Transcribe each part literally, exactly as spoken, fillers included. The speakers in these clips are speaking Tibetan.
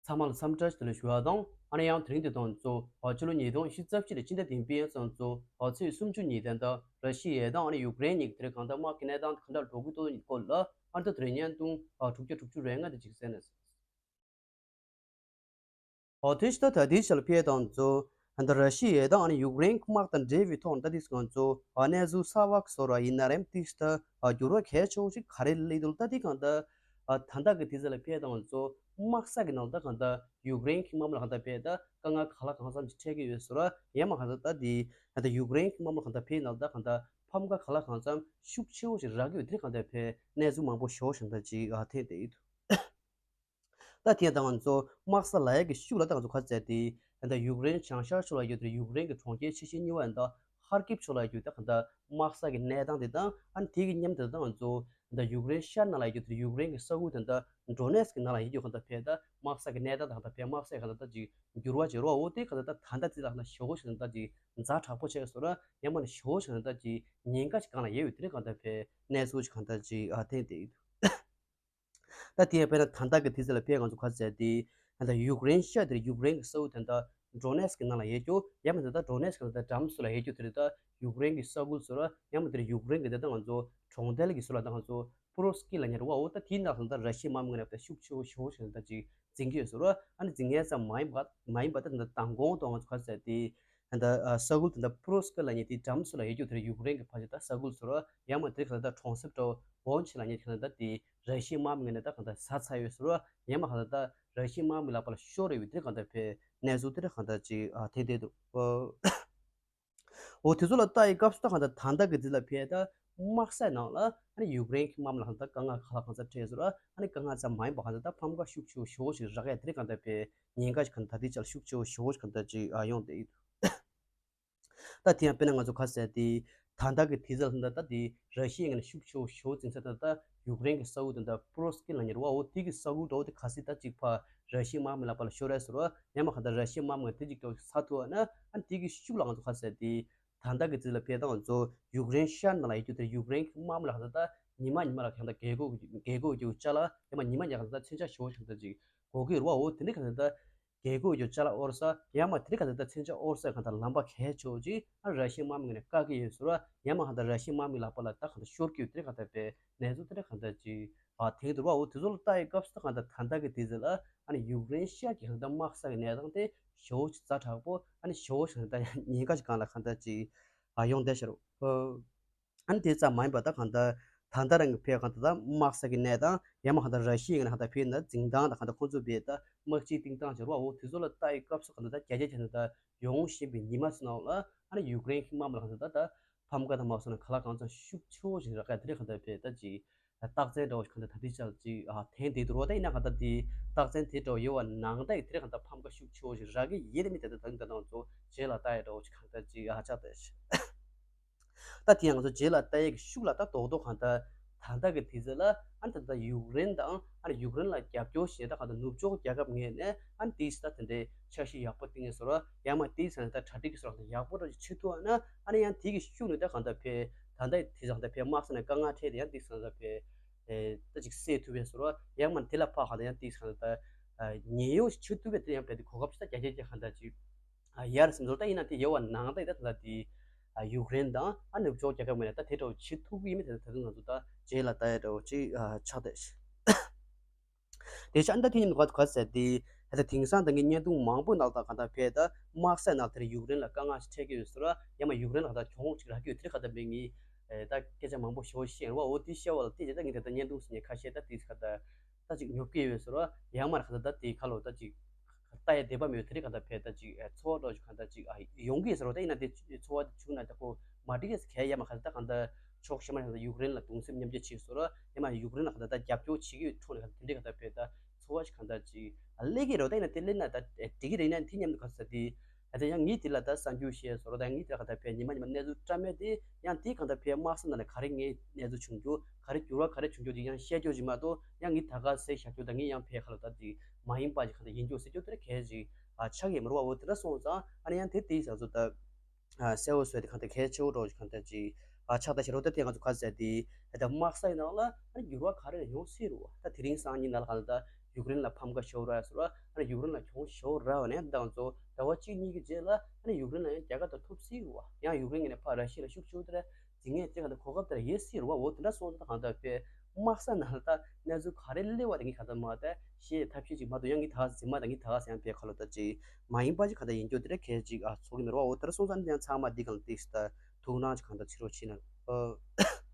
ཚང་མ་ལ་འཚམས་འདྲི་ཞུ་ཞུ་བ་དང་། ཨ་ནི་ཡང་དེ་རིང་འདི་དང་གཙོ་ཕྱི་ལོ་ཉིས་སྟོང་ཉི་ཤུ་རྩ་བཞི་ལོའི་སྤྱི་ཟླ་བདུན་པའི་ཚང་གཙོ་ཚེས་སུམ་ཅུ་ཉིན་དེ་འདི་ར་ཤི་ཡ་དང་ཨ་ནི་ཡུཀ་རེན་གཉིས་ཀྱི་དེ་རིང་གང་ལྟར་དམག་གི་གནས་སྟངས་གང་འདྲ་འགྲོ་གི་འདུག་ནི་སྐོར་ལ་ཨ་ནི་ད་དེ་རིང་བརྙན་ཐུང་དྲུག་བརྒྱ་དྲུག་ཅུ་རེ་ལྔ་དེ་ཅིག་གསན་ན། ཨོ་དེ་ཕྱི་ད་ད་དེའི་ཆ་ལ་ཕེབས་དང་གཙོ་ད་ར་ཤི་ཡ་དང་ཨ་ནི་ཡུཀ་རེན་དམག་དང་འབྲེལ་བའི་ཐོག་ནས་ད་དེ་སྐོར་གཙོ་གནས་ཚུལ་གསར་བ་བཟོ་ར་ཡིན་ན་རེམ་དེ་ཕྱི་ད་འགྱུར་བ་གལ་ཆེ་བོ་ཞིག་ག་རེ་སླེབས་འདུག་ད་དེ་གང་ལྟར། ཨ་ད་ལྟ་གི་དུས་ཚོད་ལ་ཕེབས་དང་གཙོ་དམག་ས་གི་ནང་ལ་ད་གང་ལྟར་ཡུཀ་རེན་གྱི་དམག་མི་ལ་གང་ལྟར་ཕེབས་ད་དཀའ་ངལ་ག་ལ་གང་འཚམ་ཞིག་འཕྲད་ཀྱི་ཡོད་ཟེར་བ་ཡང་མ་གང་ལྟར་ད་དེ་ད་ལྟ་ཡུཀ་རེན་གྱི་དམག་མི་ལ་གང་ལྟར་ཕེབས་ནང་ད་གང་ལྟར་ཕམ་ཁ་ག་ལ་གང་འཚམ་ཤུགས་ཆེ་བོ་ཞིག་རག་གི་ཡོད་དེ་གང་ལྟར་ཕེབས་གནས་ཚུལ་མང་པོ་ཞོ་ཞིང་ད་ཅིག་ཨ་ཐེངས་དེ་ཡིན་འདུག་ད་ཐེངས་ད་ང་ཚོ་དམག་ས་ལ་ཡ་གི་ཤུགས་ལ་ད་ང་ཚོ་ག་ཚད་དེ་ད་ལྟ་ཡུཀ་རེན་བྱང་ཤར་ཕྱོགས་ལ་ཡོད་དེ་ཡུཀ་རེན་གྱི་གྲོང་ཁྱེར་ཆེ་ཤོས་གཉིས་པ་ཡིན་ད། ཧར་ཀིབ་ཕྱོགས་ལ་ཡོད་ད་གང་ལྟར་དམག་ས་གི་གནས་སྟངས་དེ་དང་ཨ་ནི་དེ་གི་མཉམ་དུ་ད་ང་ཚོ་ད་ཡུཀ་རེན་ཤར་ནང་ལ་ཡོད་དེ་ཡུཀ་རེན་གི་ས་ཁུལ་དེ་འདྲ་ཌོ་ནེ་སི་ཀི་ནང་ལ་ཡོད་རྒྱུ་གང་ལྟར་ཕེབས་ད་དམག་ས་གི་གནས་སྟངས་དེ་གང་ལྟར་ཕེབས་དམག་ས་གང་ལྟར་ད་ཅིག་འགྱུར་བ་ཅིག་རོ་འོ་དེ་གང་ལྟར་ད་ད་ལྟ་ཅི་ལ་གང་ལྟར་ཞེ་བོ་ཞིག་གང་ལྟར་ཅིག་ཛ་དྲག་པོ་ཆགས་སོང་ར་ཡང་མ་ནི་ཞེ་བོ་ཞིག་གང་ལྟར་ཅིག་ཉེན་ཁ་ཞིག་གང་ལ་ཡོད་ཡོད་དེ་གང་ལྟར་ཕེབས་གནས་ཚུལ་ཞིག་གང་ལྟར་ཅིག་ཨ་ཐེངས་དེ་ཡིན་འདུག་ད་དེ་ཡང་དཔེར་ན་ད་ལྟ་གི་དུས་ཚོད་ལ་ཕེབས་ང་ཚོ་ག་ཚད་དེ་ད་ལྟ་ཡུཀ་རེན་ཤར་དེར་ཡུཀ་རེན་གི་ས་ཁུལ་དེ་འདྲ་ཌོ་ནེ་སི་ཀི་ནང་ལ་ཡོད་རྒྱུ་ཡང་མ་ད་ལྟ་ཌོ་ནེ་སི་ཀི་ལ་ད་འགྲམ་སུ་ལ་ཡོད་རྒྱུ་དེ་རེད་ད་ཡུཀ་རེན་གི་ས་ཁུལ་སུ་ར་ཡང་མ་དེར་ཡུཀ་རེན་གི་ད་ལྟ་ང་ཚོ་གྲོང་རྡལ་གི་སུ་ལ་ད་ང་ཚོ་པུ་རོ་སི་ཀི་ལ་ཉེ་རུ་བ་འོ་ད་དེའི་ནང་ལ་ད་ར་ཤི་ཡའི་དམག་མི་ངོས་ནས་ད་ཤུགས་ཆེ་བོ་ཞེ་བོ་ཞིག་ད་ཅིག་འཛིང་གི་ཡོད་ཟེར་ར་ཨ་ནི་འཛིང་ངེས་ཙམ་མ་ཡིན་པ་མ་ཡིན་པ་ད་ད་ལྟ་མདང་དགོང་དུ་ང་ཚོ་ག་ཚད་དེ། ད་ལྟ་ས་ཁུལ་དེ་འདྲ་པུ་རོ་སི་ཀི་ལ་ཉེ་དེའི་འགྲམ་སུ་ལ་ཡོད་རྒྱུ་དེར་ཡུཀ་རེན་གྱི་ཕ་ཆེ་ད་ས་ཁུལ་སུ་ར་ཡང་མ་དེ་ག་ད་གྲོང་གསེབ་འདྲ་བོ་ཆེ་ལ་ཉེ་ག་ད་དེ་ར་ཤི་ཡའི་དམག་མི་ངོས་ནས་ད་ག་ད་ཟ་ཚར་ཡོད་ཟེར་ར་ཡང་མ་ག་ད་ར་ཤི་ཡའི་དམག་མི་ལག་པ་ལ་ཤོར་ཡོད་དེ་ག་ད་ཕེ་གནས་ཚུལ་དེ་ག་ད་ཅིག་ཨ་དེ་དེ་འདུག་འོ་དེ་ཚོ་ལ་ལྟ་ཡི་སྐབས་སུ་ད་ག་ད་ད་ལྟ་གི་དེ་ལ་ཕེ་ད་དམག་སའི་ནང་ལ་ཨ་ནི་ཡུཀ་རེན་གྱི་དམག་མི་ལ་ག་ད་དཀའ་ངལ་ག་ལ་གང་ཚ་འཕྲད་ཟེར་ར་ཨ་ནི་དཀའ་ངལ་ཙམ་མ་ཡིན་པ་ག་ད་ད་ཕམ་ཁ་ཤུགས་ཆེ་བོ་ཞེ་བོ་ཞིག་རག་ཡ་དེ་ག་ད་ཕེ་ཉེན་ཁ་ཞིག་གང་ད་དེ་ཅག་ཤུགས་ཆེ་བོ་ཞེ་བོ་ཞིག་གང་ད་ཅིག་ཨ་ཡོང་བསྡད་ཡོད། ད་དེ་ཡང་དཔེར་ན་ང་ཚོ་ག་ཟེར་དེ་ད་ལྟ་གི་དུས་ཚོད་ལ་ད་ལྟ་དེ་ར་ཤི་ཡའི་ངོས་ནས་ཤུགས་ཆེ་བོ་ཞེ་བོ་འཛིང་ས་ད་ལྟ་ཡུཀ་རེན་གི་ས་ཁུལ་དེ་འདྲ་པུ་རོ་སི་ཀི་ལ་ཉེ་རུ་བ་འོ་དེ་གི་ས་ཁུལ་འདྲ་བོ་དེ་ག་སྲིད་ད་ཅིག་ཕ་ར་ཤི་ཡའི་དམག་མི་ལག་པ་ལ་ཤོར་ཡ་ཟེར་བ་ཡང་མ་ག་ད་ར་ཤི་ཡའི་དམག་མི་དེ་ཅིག་ཏོག་ཚ་ཐུབ་ན་ཨ་དེ་གི་ཤུགས་ལ་ང་ཚོ་ག་ཟེར་དེ་ད་ལྟ་གི་དུས་ལ་ཕེབས་ད་ང་ཚོ་ཡུཀ་རེན་ཤར་ནང་ལ་ཡོད་རྒྱུ་དེ་ཡུཀ་རེན་གི་དམག་མི་ལ་ག་ད་ད་ཉི་མ་ཉི་མ་ལ་ག་ད་རྒྱལ་སྒོ་རྒྱལ་སྒོ་རྒྱུ་ཅ་ལག་ཡང་མ་ཉི་མ་ཉི་མ་ག་ད་ད་མཚོན་ཆ་ཞེ་བོ་ཞིག་ད་ཅིག་དགོས་ཀྱི་རེད་བ་འོ་དེ་འདྲ་ག་ད་ད། རྒྱལ་སྒོ་ཡོད་ཅ་ལག་དབོར་ས་ཡང་མ་དེ་རིང་ག་ད་ལྟ་མཚོན་ཆ་དབོར་ས་ག་ད་ལམ་པ་གལ་ཆེ་བོ་ཅིག་ཨ་ར་ཤི་ཡའི་དམག་མི་ངོས་ནས་བཀག་གི་ཡོད་ཟེར་བ་ཡང་མ་ག་ད་ར་ཤི་ཡའི་དམག་མི་ལག་པ་ལ་ད་ག་ད་ཤོར་གྱི་ཡོད་དེ་རིང་ག་ད་པའི་གནས་ཚུལ་དེ་རིང་ག་ད་ཅིག་ཨ་ཐེངས་དུ་བ་འོ་དེ་ཚོ་ལ་ལྟ་ཡི་སྐབས་སུ་ད་ག་ད་ད་ལྟ་གི་དུས་ཚོད་ལ་ཨ་ནི་ཡུཀ་རེན་ཤར་གྱི་ག་ད་དམག་ས་གི་གནས་སྟངས་དེ་ཞེ་བོ་ཅིག་ཛ་དྲག་པོ་ཨ་ནི་ཞེ་བོ་ཞིག་ག་ད་ཉེན་ཁ་ཞིག་སྒང་ལ་ག་ད་ཅིག་ཨ་ཡོང་བསྡད་ཤག་རོ། ཨ་ནི་དེ་ཙམ་མ་ཡིན་པ་ད་གང་ལྟར་ད་ལྟ་རང་གི་ཕེབས་གང་ལྟར་ད་དམག་ས་གི་གནས་སྟངས་ཡང་མ་གང་ལྟར་ར་ཤི་ཡའི་ངོས་ནས་གང་ལྟར་ཕེབས་ན་འཛིང་སྟངས་དང་གང་ལྟར་ཁོང་ཚོ་བས་ད་དམག་སྤྱིའི་སྟེང་སྟངས་བྱ་བ་འོ་དེ་ཚོ་ལ་ལྟ་ཡི་སྐབས་སུ་གང་ལྟར་ད་རྒྱ་རྒྱ་བྱས་ན་ད་ཡོང་བཞིན་པའི་ཉི་མ་ཚོ་ནང་ལ་ཨ་ནི་ཡུཀ་རེན་གྱི་དམག་མི་ལ་གང་ལྟར་ད་ད་ཕམ་ཁ་དང་མ་སོང་ན་ག་ལ་གང་འཚམ་ཤུགས་ཆེ་བོ་ཞིག་རག་ག་དེ་རིང་གང་ལྟར་ཕེབས་ད་ཅིག་རྟགས་མཚན་འདྲ་བོ་ཞིག་གང་ལྟར་ད་ལྟའི་ཆར་ཅིག་ཨ་ཐེངས་དེ་དུ་རོ་ད་ཡིན་ན་གང་ལྟར་དེ་རྟགས་མཚན་དེ་འདྲ་བོ་ཡོད་པ་ནང་ད་ཡི་དེ་རིང་གང་ལྟར་ཕམ་ཁ་ཤུགས་ཆེ་བོ་ཞིག་རག་གི་ཡིན་དེ་མི་དེ་ད་ད་ད་ང་ཚོ་རྗེས་ལ་ལྟ་ཡི་འདྲ་བོ་ཞིག་གང་ལྟར་ཅིག་ཨ་ཆགས་བསྡད་ཤག་ད་དེ་ཡང་ང་ཚོ་རྗེས་ལ་ལྟ་ཡས་ཀྱི་ཤུགས་ལ་ད་རྡོག་རྡོག་གང་ལྟར་ད་ལྟ་གི་དུས་ཚོད་ལ་ཨ་ནི་ད་ལྟ་ཡུཀ་རེན་དང་ཨ་ནི་ཡུཀ་རེན་ལ་རྒྱབ་སྐྱོར་བྱས་ད་གང་ལྟར་ནུབ་ཕྱོགས་རྒྱལ་ཁབ་ངོས་ནས་ཨ་ནི་དེའི་ས་ད་དེ་འདྲའི་འཆར་གཞི་ཡག་པོ་བཏིང་ཡས་བཟོ་ར་ཡང་མ་དེའི་ས་ད་གྲ་སྒྲིག་གི་བཟོ་ར་ཡག་པོ་འདྲ་ཅིག་བྱེད་ཐུབ་ཨ་ན་ཨ་ནི་ཡང་དེ་གི་ཤུགས་ནས་ད་གང་ལྟར་ཕེ་ད་ལྟ་དེ་ས་གང་ལྟར་ཕེ་དམག་ས་ནས་དཀའ་ངལ་འཕྲད་དེ་ཡང་དེ་ས་གང་ལྟར་ཕེ་ད་ཅིག་སེལ་ཐུབ་པའི་བཟོ་ར་ཡང་མ་དེ་ལ་ཕ་གང་ལྟར་ཡང་དེ་ས་གང་ལྟར་ཉེན་གཡོལ་ཞིག་བྱེད་ཐུབ་པའི་དེ་ཡང་ཕེ་དེ་གོ་སྐབས་ཅིག་ད་རྒྱ་རྒྱ་རྒྱ་གང་ལྟར་ཅིག་ཡར་སེམས་ཚོར་ད་ཡིན་ན་དེ་ཡོད་པ་ནང་ད་ད་ད་དེ་ཡུཀ་རེན་དང་ཨ་ནུབ་ཕྱོགས་རྒྱལ་ཁབ་ངོས་ནས་ད་དེ་འདྲ་བོ་བྱེད་ཐུབ་ཀྱི་ཡིན་མིན་དེ་ད་དུང་ང་ཚོ་ད་རྗེས་ལ་ལྟ་ཡ་འདྲ་བོ་ཅིག་ཆགས་བསྡད་ཤག་དེ་ཆ་ཨ་ད་དེ་ཉིན་ག་ག་ཟེར་དེ་ད་དེང་སང་ད་ངས་བརྙན་ཐུང་མང་པོ་ནང་ད་ག་ད་ཕེ་ད་དམག་ས་ནང་དེར་ཡུཀ་རེན་ལ་དཀའ་ངལ་ཞིག་འཕྲད་ཀྱི་ཡོད་ཟེར་བ་ཡང་མ་ཡུཀ་རེན་ལ་ག་ད་གྱོང་ཅིག་རག་གི་ཡོད་དེ་ག་ད་མིན་ངས་ད་སྐད་ཆ་མང་པོ་ཞེ་བོ་བཤད་ཡོད་རེད་བ། འོ་དེ་བཤད་པ་ལ་དེ་རྗེས་ད་ངས་ད་ད་བརྙན་ཐུང་ཟེར་ནས་ཁ་ཤས་ད་དེ་ག་ད་ད་ཅིག་ཉོབ་ཀྱི་ཡོད་ཟེར་བ་ཡང་མ་ག་ད་ད་དེ་ཁ་ལོ་ད་ཅིག་ལྟ་ཡ་བདེ་པ་མེད་དེ་རིང་གང་ལྟར་ཕེ་ད་ཅིག་ཚོར་བ་འདྲ་ཅིག་གང་ལྟར་ཅིག་ཡོང་གི་ཟེར་བ་ད་ཡིན་ན་དེ་ཚོར་བ་བྱུང་ན་ད་ཁོ་མ་འགྲིག་གི་ཟེར་གལ་ཡ་མ་ག་ད་གང་ལྟར་ཕྱོགས་ཞེ་མ་ཡང་ད་ཡུཀ་རེན་ལ་གདུང་སེམས་མཉམ་སྐྱེད་བྱེད་ཟེར་བ་ཡ་མ་ཡུཀ་རེན་ལ་གང་ལྟར་ད་རྒྱབ་སྐྱོར་བྱེད་ཀྱི་ཡོད་ཁྲོད་ནས་གང་ལྟར་དེ་འདྲའི་གང་ལྟར་ཕེ་ད་ཚོར་བ་ཞིག་གང་ལྟར་ཅིག་སླེབས་ཀྱི་རེད་བ། ད་ཡིན་ན་དེ་སླེབས་ན་ད་འགྲིག་གི་རེད། ཡིན་ན་དེ་མཉམ་དུ་ག་ཟེར་དེ་ད་ཡང་ངས་དེ་ལ་ད་གསར་འགྱུར་བཤད་ཟེར་བ་ད་ངས་དེ་ལ་གང་ལྟར་ཕེ་ཉི་མ་ཉི་མ་གནས་ཚུལ་བཀྲམ་མེད་དེ་ཡང་དེ་གང་ལྟར་ཕེ་དམག་ས་ནང་ལ་ག་རེ་ངས་གནས་ཚུལ་བྱུང་རྒྱུ་ག་རེ་འགྱུར་བ་ག་རེ་བྱུང་རྒྱུ་དེ་ཡང་བཤད་རྒྱུ་ཅིག་མ་གཏོགས་ཡང་ངས་ད་ག་ཟེར་བཞག་རྒྱུ་ད་ངས་ཡང་ཕེ་ཁ་ལོ་ད་དེ་མ་ཡིན་པ་ཅིག་གང་ལྟར་ཡིན་རྒྱུ་ཟེར་རྒྱུ་དེ་ར་གལ་ཅིག་ཨ་ཆགས་ཀྱི་མ་རེད་བ། འོ་དེ་འདྲ་སོང་ཙང་ཨ་ནི་ཡང་དེ་དེའི་ས་ཚོ་ད་ཨ་གསལ་བོ་བཟོས་ཏེ་གང་ལྟར་གལ་ཆེ་བོ་འདྲ་ཅིག་གང་ལྟར་ཅིག་ཨ་ཆགས་ད་ཤེས་རོགས། ད་དེ་ང་ཚོ་ག་ཟེར་དེ་ད་དམག་སའི་ནང་ལ་ཨ་ནི་འགྱུར་བ་ག་རེ་ཡོང་སྲིད་རུང་ད་དེ་རིང་སང་ཉིན་ནང་ལ་གང་ལྟར་ ཡུཀ་རེན་ལ་ཕམ་ཁ་ཤོར་ར་ཟེར་བ། ཨ་ནི་ཡུཀ་རེན་ལ་གྱོང་ཤོར་ར་བ་ནས་ད་ང་ཚོ་ཟླ་བ་གཅིག་གཉིས་ཀྱི་རྗེས་ལ་ཨ་ནི་ཡུཀ་རེན་ལ་ཡང་རྒྱལ་ཁ་དང་ཐོབ་སྲིད་རེད་བ། ཡང་ཡུཀ་རེན་གྱི་ནས་ཕར་ར་ཤི་ཡ་ལ་ཤུགས་ཆེ་དེ་འཛིང་ངེས་དེ་ག་ད་གོ་སྐབས་དེ་ལ་ཡོད་སྲིད་རེད་བ། འོ་དེ་འདྲ་སོང་ཙང་གང་ལྟར་དཔེ་དམག་ས་ནང་ལ་ད་གནས་ཚུལ་ག་རེ་སླེབས་བ་དེ་ངས་གང་ལྟར་མ་ད་ཤེས་ཐབས་ཤེས་ཅིག་མ་གཏོགས་ཡང་ངས་ད་ག་འཛིན་མ་ད་ངས་ད་ག་ཟེར་ཡང་དཔེ་ཁ་ལོ་ད་ཅིག་མ་ཡིན་པ་ཅིག་གང་ལྟར་ཡིན་རྒྱུ་དེ་འདྲ་གལ་ཅིག་ཨ་ཚོགས་ཀྱི་མེད་རེད་བ། འོ་དེ་འདྲ་སོང་ཙང་ཡང་ཚང་མ་འདི་གང་ལ་ཏིག་ད་ཐུགས་སྣང་ཅིག་གང་ལྟར་བྱེད་རོགས་བྱེད་ན། ཨ།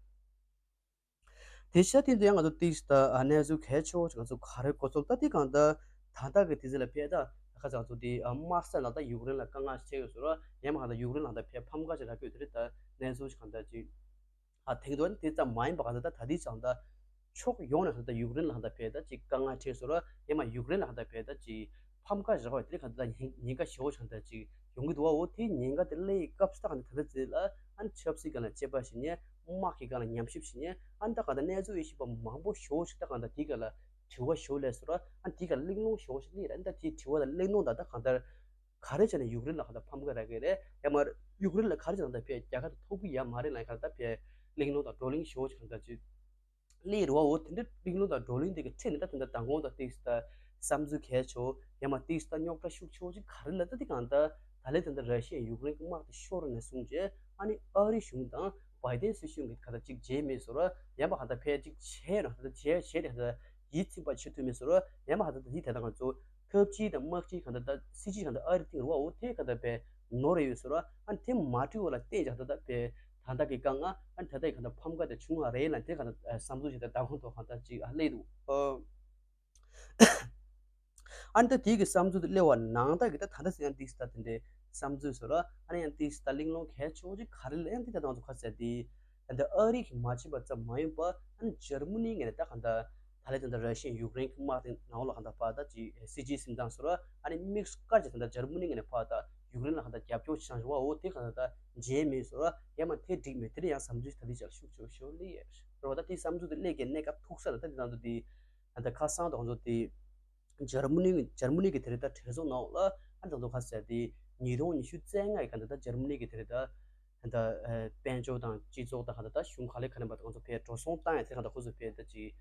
དེ་ཤ་སྟེང་དུ་ཡང་ང་ཚོ་ཏིག་ད་ཨ་གནས་ཚུལ་གལ་ཆེ་བོ་ཅིག་ང་ཚོ་ག་རེ་གོ་ཚོད་ད་དེ་གང་ལྟར་ད་ལྟ་གི་དུས་ཚོད་ལ་ཕེབས་ད་ཁ་ཚ་ང་ཚོ་དེ་ཨ་དམག་ས་ལ་ད་ཡུཀ་རེན་ལ་དཀའ་ངལ་ཆེ་ཡོད་ཟེར་ར་ཡང་མ་གང་ལྟར་ཡུཀ་རེན་ལ་ད་ཕེབས་ཕམ་ཁ་ཅིག་རག་གི་ཡོད་དེ་རེད། ད་གནས་ཚུལ་ཅིག་གང་ལྟར་ཅིག་ཨ་ཐེངས་དུ་དེ་ཙམ་མ་ཡིན་པ་གང་ལྟར་ད་ད་དེ་ཅང་ད་ཕྱོགས་ཡོངས་ནས་གང་ལྟར་ཡུཀ་རེན་ལ་གང་ལྟར་ཕེབས་ད་ཅིག་དཀའ་ངལ་འཕྲད་ཟེར་ར་ཡང་མ་ཡུཀ་རེན་ལ་གང་ལྟར་ཕེབས་ད་ཅིག་ཕམ་ཁ་རག་པ་དེ་གང་ལྟར་ད་ཉེན་ཉེན་ཁ་ཞེ་བོ་ཅིག་གང་ལྟར་ཅིག་ཡོང་གི་འདུག་བ། འོ་དེ་ཉེན་ཁ་དེ་སླེབས་སྐབས་སུ་ད་གང་ལྟར་ད་ལྟ་ཚེ་ལ་ཨ་ནི་ཆབ་སྲིད་སྒང་ལ་དཔྱད་པ་བྱེད་མཁན་དམག་གི་སྒང་ལ་ཉམས་ཞིབ་བྱེད་མཁན་ཨ་ནི་ད་གང་ལྟར་གནས་ཚུལ་ཡེ་ཤེས་པ་མང་པོ་ཞེ་བོ་ཞིག་ད་གང་ལྟར་དེ་སྒང་ལ་དྲི་བ་ཞེ་བོ་སླེབས་སོང་ར། ཨ་ནི་དེ་སྒང་ལ་གླེང་སློང་ཞེ་བོ་ཞིག་སླེབས་ར། ཨ་ནི་ད་དེ་དྲི་བ་དང་གླེང་སློང་དང་ད་གང་ལྟར་ག་རེ་བྱས་ནས་ཡུཀ་རེན་ལ་གང་ལྟར་ཕམ་ཁ་རག་གི་རེད། ཡང་མ་ཡུཀ་རེན་ལ་ག་རེ་བྱས་ནས་ད་ཕར་རྒྱལ་ཁ་ཐོབ་གི་ཡ་མ་རེད་ལ་གང་ལྟར་ཕར་གླེང་སློང་དང་བགྲོ་གླེང་ཞེ་བོ་ཞིག་གང་ལྟར་ཅིག་སླེབས་རེད་བ། འོ་དེ་འདྲ་གླེང་སློང་དང་བགྲོ་གླེང་དེ་གི་ཁྲོད་ནས་ད་དེ་འདྲ་མདང་དགོང་དང་ཏིག་ད་བསམ་ཚུལ་གལ་ཆེ་བོ་ཡང་མ་ཏིག་ད་རྙོག་དྲ་ཤུགས་ཆེ་བོ་ཅིག་ག་རེ་ལབ་ད་དེ་གང་ལྟར་ད་ལན་ད་ལྟ་ར་ཤི་ཡ་ཡུཀ་རེན་གྱི་དམག་དེ་ཤོར་ནས་བཟུང་རྗེས་ཨ་ནི་ཨ་རི་གཞུང་དང་བའི་ཌེན་སྲིད་གཞུང་གིས་གང་ལྟར་ཅིག་བྱས་མེད་ཟེར་ར། ཡང་མ་གང་ལྟར་ཕར་ཅིག་བྱས་ར་གང་ལྟར་བྱས་བྱས་ཏེ་གང་ལྟར་ཡིད་ཚིམ་པ་བྱེད་ཐུབ་མེད་ཟེར་ར། ཡང་མ་གང་ལྟར་ད་དེ་ད་ལྟ་ང་ཚོ་ཐབས་ཇུས་དང་དམག་ཇུས་གང་ལྟར་ད་སྲིད་ཇུས་གང་ལྟར་ཨ་རི་སྟེང་རེད་བ། འོ་དེ་གང་ལྟར་དཔེ་ནོར་རེ་ཡོད་ཟེར་ར། ཨ་ནི་དེ་མ་འགྲིག་པ་ལ་བརྟེན་ཀྱང་ད་ལྟ་དཔེ་ད་ལྟ་གི་དཀའ་ངལ་ཨ་ནི་ད་ལྟ་གི་གང་ལྟར་ཕམ་ཁ་དེ་བྱུང་བ་རེད་ལ་དེ་གང་ལྟར་བསམ་ཚུལ་ཞིག་ད་མདང་དགོང་ཐོག་གང་ལྟར་ཅིག་ཨ་སླེབས་འདུག་ཨ་ནི་ད་དེ་གི་བསམ་ཚུལ་དེ་སླེབས་པ་ནང་ལྟར་གི་ད་ད་ལྟ་སེ་ཡང་འདི་སི་ད་དེ་འདྲའི་བསམ་ཚུལ་ཟེར་ར། ཨ་ནི་ཡང་འདི་སི་ད་གླེང་སློང་གལ་ཆེ་བོ་ཅིག་ག་རེ་ལབ་ཡང་འདི་ད་ང་ཚོ་ག་ཟེར་དེ་ད་ལྟ་ཨ་རི་གིས་མ་བྱས་པ་ཙམ་མ་ཡིན་པ་ཨ་ནི་འཇར་མ་ནི་ངོས་ནས་ད་གང་ལྟར་ད་ལན་ད་ལྟ་ར་ཤི་ཡ་ཡུཀ་རེན་གྱི་དམག་དེ་ནང་ལ་གང་ལྟར་ཕར་ད་ཅིག་སྲིད་ཇུས་འཛིན་སྟངས་ཟེར་ར། ཨ་ནི་དམིགས་སུ་བཀར་གྱི་ད་ལྟ་འཇར་མ་ནི་ངོས་ནས་ཕར་ད་ཡུཀ་རེན་ལ་གང་ལྟར་རྒྱབ་སྐྱོར་བྱེད་སྟངས་ཞིག་བ། འོ་དེ་གང་ལྟར་ད་བྱས་མེད་ཟེར་ར། ཡང་མ་དེ་འགྲིག་མེད། དེ་ལ་ཡང་བསམ་ཚུལ་ད་ལྟའི་ཆར་ཤུགས་ཆེ་བོ་ཤོར་ལེ་ཡོད་རེད་བ། ད་དེ་བསམ་ཚུལ་དེ་སླེབས་ཀྱི་གནས་སྐབས་ཐུག་ས་ལ་ད་དེ་ནང་དུ་དེ་ད་ལྟ་ཁ་སང་དང་ང་ཚོ་དེ་འཇར་མ་ནི་འཇར་མ་ནི་གི་དེ་རིང་ད་གྲོས་ཚོགས་ནང་ལ་ཨ་ནི་ད་ང་ཚོ་ཁ་ཟེར་དེ་ཉིས་སྟོང་ཉི་ཤུ་རྩ་ལྔ་གི་ག་འདི་ད་འཇར་མ་ནི་གི་དེ་རིང་ད་ད་ལྟ་དཔལ་འབྱོར་དང་སྤྱི་ཚོགས་དང་ག་འདི་ད་གཞུང་ག་ལེ་ག་ལེ་མ་ད་ང་ཚོ་ཕར་འགྲོ་སོང་བཏང་ཡ་དེ་ག་འདི་ཁོ་ཚོ་ཕར་ད་ཅིག་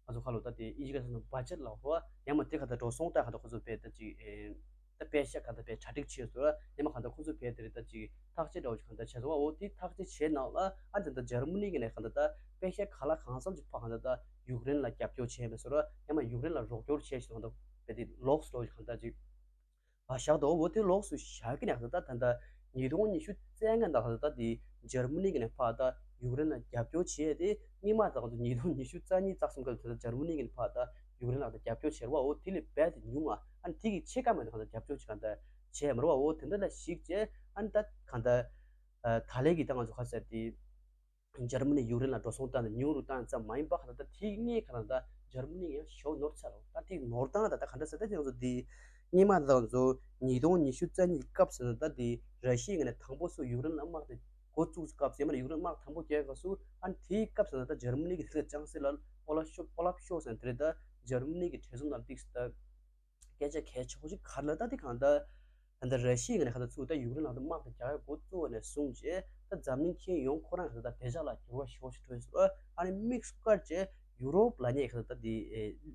ང་ཚོ་ཁ་ལོ་ད་དེ་ཨིན་ཇི་སྐད་ནང་བ་ཇེཊ་ལབ་རེད་བ། ཡང་མ་དེ་ག་འདི་འགྲོ་སོང་བཏང་ཡ་ག་འདི་ཁོ་ཚོ་ཕར་ད་ཅིག་ཨེ། ད་པེ་ཤ་ག་འདི་ཕར་གྲ་སྒྲིག་བྱས་སོང་ར། ཡང་མ་ག་འདི་ཁོ་ཚོ་ཕར་དེ་རིང་ད་ཅིག་ཐག་གཅོད་འདྲ་བོ་ཞིག་ག་འདི་བྱས་སོང་བ། འོ་དེ་ཐག་གཅོད་བྱས་ནང་ལ་ཨ་འདི་ད་འཇར་མ་ནི་གི་ནས་ག་འདི་ད་པེ་ཤ་གང་ལ་གང་འཚམ་ཅིག་ཕར་ག་འདི་ད་ཡུཀ་རེན་ལ་རྒྱབ་སྐྱོར་བྱས་མེད་སོང་ར། ཡང་མ་ཡུཀ་རེན་ལ་རོགས་སྐྱོར་བྱས་ཤིག་ག་འདི་ཕར་དེ་ལོགས་སུ་འགྲོ་ཞིག་ག་འདི་ཅིག་ཨ་བཞག་འདུག་འོ་དེ་ལོགས་སུ་བཞག་གི་ནས་ག་འདི་ད་ད་ད་ཉིས་སྟོང་ཉི་ཤུ་རྩ་ལྔ་ད་ག་འདི་ད་དེ་འཇར་མ་ནི་གི་ནས་ཕར་ད་ཡུཀ་རེན་ལ་རྒྱབ་སྐྱོར་བྱས་ཏེ་སྔོན་མ་ད་ག་འདི་ཉིས་སྟོང་ཉི་ཤུ་རྩ་གཉིས་རྩ་གསུམ་ག་འདི་ད་འཇར་མ་ནི་གི་ནས་ཕར་ད་ཡུཀ་རེན་ལ་ད་རྒྱབ་སྐྱོར་བྱས་ར་བ། འོ་དེ་ལས་རྦད་དེ་ཉུང་ང་། ཨ་ནི་དེ་གི་ཕྱེད་ཀ་མ་གཏོགས་གང་ལྟར་རྒྱབ་སྐྱོར་ཅིག་གང་ལྟར་བྱས་མ་རེད་བ། འོ་དེ་འདྲ་ལ་གཞིགས་བྱས་ཨ་ནི་ད་གང་ལྟར་ཨ་ད་ལན་གྱི་ད་ང་ཚོ་ག་ཟེར་དེ་འཇར་མ་ནི་ཡུཀ་རེན་ལ་འགྲོ་སོང་བཏང་ནས་ཉུང་རུ་བཏང་ཙམ་མ་ཡིན་པ་གང་ལྟར་ད་དེ་སྔའི་གང་ལྟར་འཇར་མ་ནི་ཡང་ཞེ་པོ་ནོར་ཚར་རེད། ད་དེ་ནོར་སྟངས་ད་ད་ག་འདྲ་ཟེར་ད་དེ་ང་ཚོ་དེ་སྔོན་མ་ད་ང་ཚོ་ཉིས་སྟོང་ཉི་ཤུ་རྩ་གཉིས་སྐབས་ཟེར་ན་ད་དེ་ར་ཤི་ཡའི་ངོས་ནས་དང་པོ་སུ་ཡུཀ་རེན་ལ་དམག་དེ་འགོ་བཙུགས་སྐབས་ཟེར་མ་ནི་ཡུཀ་རེན་དམག་དང་པོ་རྒྱག་སྐབས་སུ་ཨ་ནི་དེའི་སྐབས་ཟེར་ན་ད་འཇར་མ་ནི་གི་དེ་ལ་ཅང་སེ་ལ་ཨོ་ལ་ཤོ་ཨོ་ལབ་ཤོ་ཟེར་ན་དེ་རེད། ད་འཇར་མ་ནི་གི་གྲོས་ཚོགས་ནང་ཏིག་ད་སྐད་ཆ་གལ་ཆེ་བོ་ཞིག་ག་རེ་ལབ་ད་དེ་གང་ལྟར་ད་ལྟ་ར་ཤི་ཡའི་ངོས་ནས་གང་ལྟར་ཚུར་ད་ཡུཀ་རེན་ལ་ད་དམག་དེ་རྒྱག་ཡ་འགོ་བཙུགས་པ་ནས་བཟུང་བྱས་ད་འཛམ་གླིང་ཁྱོན་ཡོངས་ཁོ་རང་གི་ད་ལྟ་བདེ་འཇགས་ལ་འགྱུར་བ་ཞེ་པོ་ཞིག་ཐོན་སོང་། ཨ་ནི་དམིགས་སུ་བཀར་བྱས་ཡུ་རོབ་ལབ་མཁན་གང་ལྟར་ད་དེ་